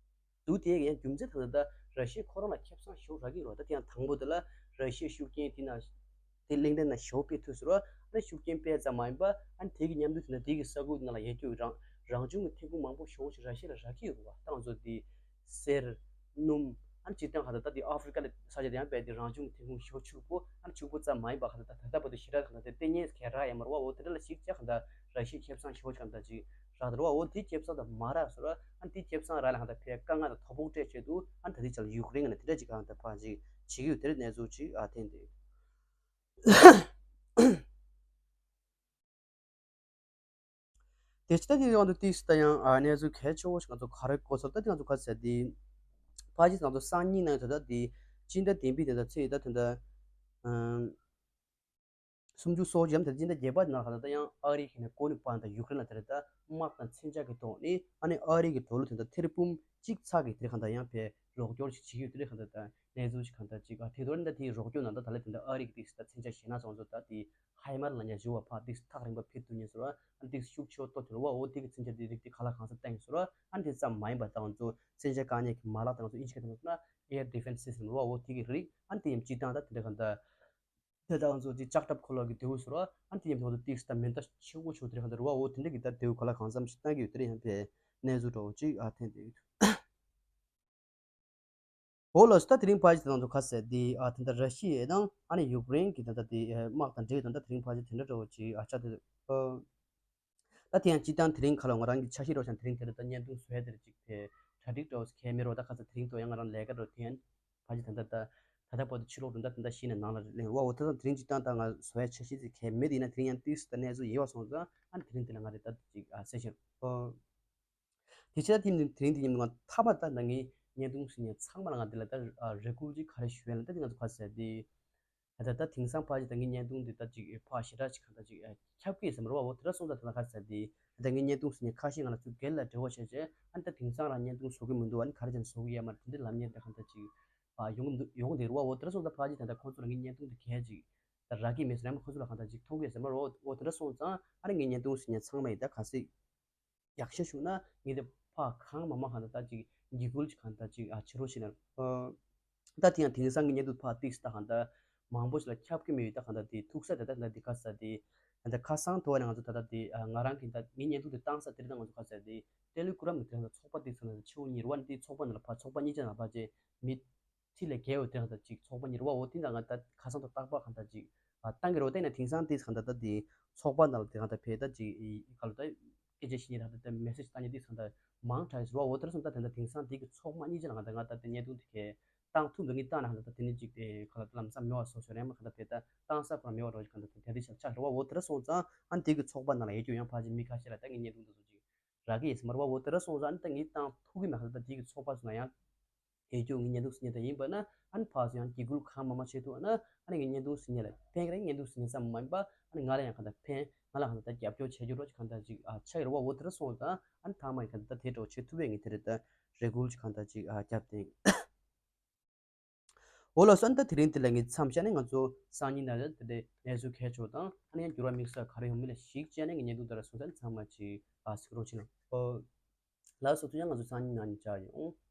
འཛུགས་དེ་ཡང་རྒྱུ་མཚན་ད་ལྟ་ད་ར་ཤི་ཡ་ཁོ་རང་ལ་ཁེ་བཟང་ཞེ་བོ་རག་གི་ཡོད་རེད། ད་དེ་ཡང་དང་པོ་དེ་ལ་ར་ཤི་ཡའི་ཤུགས་རྐྱེན་དེ་ན་དེ་གླིང་ཕྲན་ན་ཞེ་བོ་སྤེལ་ཐུབ་སོང་ར། ཨ་ནི་ཤུགས་རྐྱེན་སྤེལ་ཙམ་མ་ཡིན་པ་ཨ་ནི་དེ་གི་མཉམ་དུ་དེ་ན་དེ་གི་ས་ཁུལ་ནང་ལ་ཡོད་རྒྱུ་རང་རང་བྱུང་གི་ཐོན་ཁུངས་མང་པོ་ཞེ་བོ་ཞིག་ར་ཤི་ཡ་ལ་རག་གི་ཡོད་རེད་བ། ད་ང་ཚོ་དེ་གསེར། སྣུམ། ཨ་ནི་སྤྱིར་བཏང་ག་ད་ད་དེ་ཨ་ཧྥི་རི་ཀ་ལ་ས་ཆ་དེ་ཡང་དཔེ་དེ་རང་བྱུང་གི་ཐོན་ཁུངས་ཞེ་པོ་ཕྱུག་པོ། ཨ་ནི་ཕྱུག་པོ་ཙམ་མ་ཡིན་པ་ག་ད་ད་ད་ལྟ་བར་དུ་ཞེ་དྲག་ག་ད་དེ་ལྟས་ངན་ག་རག་ཡ་མ་རེད་བ། འོ་དེ་འདྲ་ལ་གཞིགས་བྱས་ག་ད་ར་ཤི་ཡ་ཁེ་བཟང་ཞེ་པོ་ཞིག་ག་ད་ཅིག་རག་ད་རེད་བ། འོ་དེ་ཁེ་བཟང་ད་མ་རག་སོང་ར། ཨ་ནི་དེ་ཁེ་བཟང་རག་ལ་ག་ད་ཕེ་དཀའ་ངལ་ད་དོ་ཕོག་སྤྲད་བྱས་འདུག་ཨ་ནི་ད་དེ་ཅག་ལ་ཡུཀ་རེན་ག་ནས་དེ་འདྲ་ཅིག་ག་ད་ཕར་ཅིག་བྱེད་ཀྱི་ཡོད་དེ་རེད། གནས་ཚུལ་ཅིག་ཨ་ཐོན་འདུག་དེ་ཕྱི་ད་དེའི་དབང་དུ་ཏིག་ཙམ་ད་ཡང་ཨ་གནས་ཚུལ་གལ་ཆེ་བོ་ཞིག་ང་ཚོ་ག་རེ་གོ་ཚོར་ད་དེ་ང་ཚོ་ག་ཚོད་དེ་ཕ་ཇི་ང་ཚོ་སང་ཉིན་ནང་ད་ལྟ་དེ་སྤྱི་ཟླ་བདུན་པའི་དེ་ད་ཚེས་ད་དེ་ད་ཨམ་སུམ་ཅུ་སོ་བརྒྱད་དེ་སྤྱི་ཟླ་བརྒྱད་པ་ནང་ད་ལྟ་ཡང་ཨ་རི་གི་ནས་ཀོ་ནི་པ་ད་ཡུཀ་རེན་ལ་དེ་ད་དམག་དང་མཚོན་ཆ་གི་ཐོག་ནས་ཨ་ནི་ཨ་རི་གི་ཌོ་ལར་དེ་ད་ཐེར་འབུམ་གཅིག་ཚག་གི་དེ་ག་ད་ཡང་ཕེ་རོགས་སྐྱོར་ཞིག་བྱེད་ཀྱི་ཡོད་དེ་ག་ད་ད་གནས་ཚུལ་ཞིག་ག་ད་ཅིག་ཨ་དེ་དོར་ད་དེའི་རོགས་སྐྱོར་ནང་ད་ད་ལྟ་དེ་ད་ཨ་རི་གི་ཏིག་ཙམ་ད་མཚོན་ཆ་བཞེས་ན་སོང་ཚོ་ད་དེ། ཧའི་མར་ལ་ཉ་ཞུ་བ་ཕ་ཏིག་ཐག་རིང་པ་ཕེབས་ཐུབ་ཉེ་སོ་ར། ཨ་ཏིག་ཤུགས་ཆེ་བ་ཏོ་ཐུ་ར་བ། འོ་ཏིག་མཚོན་ཆ་འདི་རིགས་ཏིག་ག་ལ་གང་ས་བཏང་སོ་ར། ཨ་འདི་ཙམ་མ་ཡིན་པ་དང་ཚོ་མཚོན་ཆ་བཀག་ཉེ་གི་མ་ལག་དང་ཚོ་ཨིན་ཅི་ག་དང་ཚོ་ན་air defense system ར་བ། འོ་ཏིག་གི་རིགས་ཨ་འདི་ཡམ་ཅི་དང་ད་དེ་འདྲ་གང་ད་དེ་དང་ཚོ་ཏིག་ལྕགས་ཁྲབ་ཁོ་ལོ་གི་དེའུ་སོ་ར། ཨ་འདི་ཡམ་དང་ཚོ་ཏིག་ད་མེ་མདའ་ཆེ་བོ་ཆེ་བོ་དེ་འདྲ་གང་ད་ར་བ། འོ་དེ་འདྲ་གི་ད་དེའུ་ག་ལ་གང་འཚམ་ཞིག་བཏང་གི་ཡོད། དེ་རིང་ཡང་ཕེ་གནས་ཚུལ་འདྲ་བོ་ཅིག་ཨ་ཐེན་དེ་ཡོད། འོ་ལགས་སོ། ད་དེ་རིང་ཕ་ཇི་དེ་ནང་དུ་ཁ་གསལ་འདི་ཨ་ད་ལྟ་ར་ཤི་ཡ་དང་ཨ་ནི་ཡུཀ་རེན་གྱི་ད་ལྟ་དེ་དམག་དང་འབྲེལ་ཡོད་དང་ད་དེ་རིང་ཕ་ཇི་དེ་འདྲ་འདྲ་བོ་ཅིག་ཨ་ཆ་དེ་ཨ་ད་དེ་ཡང་སྤྱི་བཏང་དེ་རིང་ཁ་ལོ་ང་རང་གི་འཆར་གཞི་རོ་ཞང་དེ་རིང་དེ་འདྲ་ད་བརྙན་ཐུང་བཟོ་ཡ་དེ་རེད་ཅིག་དེ་གྲ་སྒྲིག་འདྲ་བོ་ཁས་མེད་རོ། ད་ཁ་ས་དེ་རིང་དུ་ཡང་ང་རང་ལས་ཀ་རོ་དེ་ཡང་ཕ་ཇི་ད་ལྟ་ད་ད་ལྟ་བར་དུ་ཕྱི་ལོགས་རུ་ད་དེ་འདྲ་ཤི་ནས་ནང་ལ་གླེང་རོ། འོ་ད་ད་དེ་རིང་སྤྱི་བཏང་ད་ང་བཟོ་ཡ་འཆར་གཞི་ཅིག་ཁས་མེད། དེ་ཡིན་ན་དེ་རིང་ཡང་ཏིག་ད་གནས་ཚུལ་ཡིན་བ་སོང་ཙང་ཨ་ནི་དེ་རིང་དེ་ལ་ང་རེ་ད་ཅིག་ཨ་གསལ་བཤད་རོ། དེ་ཕྱིར་དེ་ནི་དེ་རིང་དེ་ཉིན་ང་ཐ་མ་ད་ང་ངའི་བརྙན་ཐུང་ཞིག་ནས་ཚང་མ་ལ་ང་འདི་ལ་ད་རེ་སྐུལ་ཅིག་ག་རེ་ཞུ་ཡ་ལ་ད་དེ་ང་ཚོ་ག་ཟེར་དེ། ད་ད་ད་དེང་སང་ཕ་ཅིག་ད་ངའི་བརྙན་ཐུང་འདི་ད་ཅིག་ཕ་ཞེ་དྲག་ཅིག་ག་ད་ཅིག་ཁྱབ་ཀྱི་ཟེར་མ་རེད་བ། འོ་དེ་འདྲ་སོང་ཙང་དེ་ལ་ག་ཟེར་དེ། ད་ངའི་བརྙན་ཐུང་ཞིག་ནས་ཁ་ཤས་ང་ལ་ཚུར་སྒེར་ལ་འབྲེལ་བ་བྱས་བྱས་ཨ་ད་དེང་སང་རང་བརྙན་ཐུང་བཟོ་གི་མི་འདུག་ཨ་ནི་ག་རེ་བྱས་ནས་བཟོ་གི་ཡ་མ་རེད་དེ་འདྲ་ལབ་མཁན་ད་ག་ད་ཅིག་ཡོང་གི་འདུག་ཡོང་གི་འདུག་རེད་བ། འོ་དེ་འདྲ་སོང་ཙང་ཕ་ཅིག་ད་ད་ཁོང་ཚོ་ལ་ངའི་བརྙན་ཐུང་འདི་གས་ཅིག་ད་རག་གི་མེད་ཟེར་ཡང་ཁོ་ཚོ་ལ་གང་ལྟར་ཅིག་མཐོང་གི་ཡོད་ཟེར་མ་རོ། འོ་དེ་འདྲ་སོང་ཙང་ཨ་ནི་ངའི་བརྙན་ཐུང་གཟིགས་མཁན་ཚང་མ་ཡིན་ད་ག་ཚོད་ཡག་ཤོས་བྱུང་ན་ངས་དེ་ཕར་གང་མང་མང་གང་ལྟར་ད་ཅིག་འགྱིག་སྐུལ་ཅིག་གང་ལྟར་ཅིག་ཨ་བྱེད་རོགས་བྱེད་ན། ཨ་ད་དེ་ཡང་དེང་སང་གི་བརྙན་ཐུང་ཕར་ཏིག་ད་གང་ལྟར་མང་པོ་ཞིག་ལ་ཁྱབ་ཀྱི་མེད་ཡོད། ད་གང་ལྟར་དེ་ཐུག་ས་དེ་ད་ད་འདི་ག་ས་དེ་ད་ཁ་སང་དོ་བ་ནས་ང་ཚོ་ད་ལྟ་དེ་ཨ་ང་རང་གི་ད་ངའི་བརྙན་ཐུང་དེ་བཏང་ས་དེ་རིང་ད་ང་ཚོ་ག་ས་དེ་ཏེ་ལི་གུ་རམ་གི་དེ་གང་ལྟར་ཚོགས་པ་ཏིག་ཚང་ན་ཆེ་བོ་གཉིས་རེད་བ། ནི་དེ་ཚོགས་པ་ནང་ལ་ཕར་ཚོགས་པ་གཉིས་ཆ་ནང་ཕར་ཅེ་མི་ཐི་ལས་རྒྱལ་བའི་དེ་གང་ལྟར་ཅིག་ཚོགས་པ་གཉིས་རེད་བ། འོ་དེ་འདྲ་ང་ད་ཁ་སང་དང་རྟག་པར་གང་ལྟར་ཅིག་ཨ་བཏང་གི་རེད་བ། དེ་ན་དེང་སང་དེ་གང་ལྟར་ད་དེ་ཚོགས་པ་ནང་ལ་དེ་གང་ལྟར་ཕེ་ད་ཅིག་ག་ལ་ད་སྐད་ཆ་བཤད་མཁན་དང་ད་ལྟ་མེ་སེ་ཇི་བཏང་མཁན་དེ་གང་ལྟར་མང་དྲགས་ཟེར་བ། འོ་དེ་འདྲ་སོང་ད་དེ་འདྲ་དེང་སང་དེ་གི་ཚོགས་མ་གཉིས་ཆ་ལ་གང་ལྟར་ང་ད་དེ་བརྙན་ཐུང་དེ་གས་བཏང་ཐུབ་འདུག་ངས་བཏང་ན་གང་ལྟར་ད་དེ་ནི་ཅིག་དེ་གང་ལ་ད་ལམ་སང་མེད་པ་བཟོ་ཞོར་ཡང་མ་གང་ལྟར་ཕེ་ད་བཏང་ས་ཁོ་རང་མེད་པ་རོ་ཅིག་གང་ལྟར་དེ་འདྲ་ཆ་ཆགས་རེད་བ། འོ་དེ་འདྲ་སོང་ཙང་ཨ་ནི་དེ་གི་ཚོགས་པ་ནང་ལ་ཡོད་རྒྱུ་ཡང་ཕལ་ཆེར་མི་ཁ་ཤས་ལ་ད་ངའི་བརྙན་ཐུང་དེ་ཚོ་ཅིག་རག་གི་ཡིན་ཟེར་མ་རེད་བ། འོ་དེ་འདྲ་སོང་ཙང་ཨ་ནི་ད་ངས་བཏང་ཐུབ་ཀྱི་མེད་གང་ལྟར་ད་དེ་གི་ཚོགས་པ་ཚོ་ན་ཡང་ཡོད་རྒྱུ་ངའི་བརྙན་ཐུང་གཟིགས་མཁན་དེ་ཡིན་པ་ན་ཨ་ནི་ཕར་ཚུར་ཡང་འགྱིག་སྐུལ་གང་མང་མང་བྱེད་ཐུབ་ན་ཨ་ནི་ངའི་བརྙན་ཐུང་གཟིགས་མཁན་ལ་ཕན་གི་རེད། བརྙན་ཐུང་གཟིགས་མཁན་ཙམ་མ་ཡིན་པ་ཨ་ནི་ང་ལ་ཡང་གང་ལྟར་ཕན། ང་ལ་གང་ལྟར་ད་རྒྱབ་སྐྱོར་བྱེད་རྒྱུ་རོ་ཅིག་གང་ལྟར་ཅིག་ཨ་ཆགས་ཡོད་རེད་བ། འོ་དེ་འདྲ་སོང་ཙང་ཨ་ནི་ཐ་མ་ཡིན་གང་ལྟར་ད་དེ་འདྲ་བོ་བྱེད་ཐུབ་པས་ངས་དེ་རེད་ད་རེ་སྐུལ་ཅིག་གང་ལྟར་ཅིག་ཨ་རྒྱབ་སྟེ། འོ་ལགས་སོ། ཨ་ནི་ད་དེ་རིང་འདི་ལ་ངས་མཚམས་བཞག་ནས་ང་ཚོ་སང་ཉིན་ནང་ལ་དེ་འདྲའི་གནས་ཚུལ་གལ་ཆེ་བ་དང་ཨ་ནི་ཡང་འགྱུར་བ་དམིགས་བསལ་ག་རེ་ཡོང་མིན་ལ་གཞིགས་བྱས་ནས་ངས་བརྙན་ཐུང་འདི་ལ་སོང་ཙང་ཚང་མ་ཅིག་ཨ་གཟིགས་རོགས་བྱེད་གནང་། ཨོ། ལགས་སོ། དེ་ཡང་ང་ཚོ་སང་ཉིན་ནང་ནས་མཇལ་ཡོང་།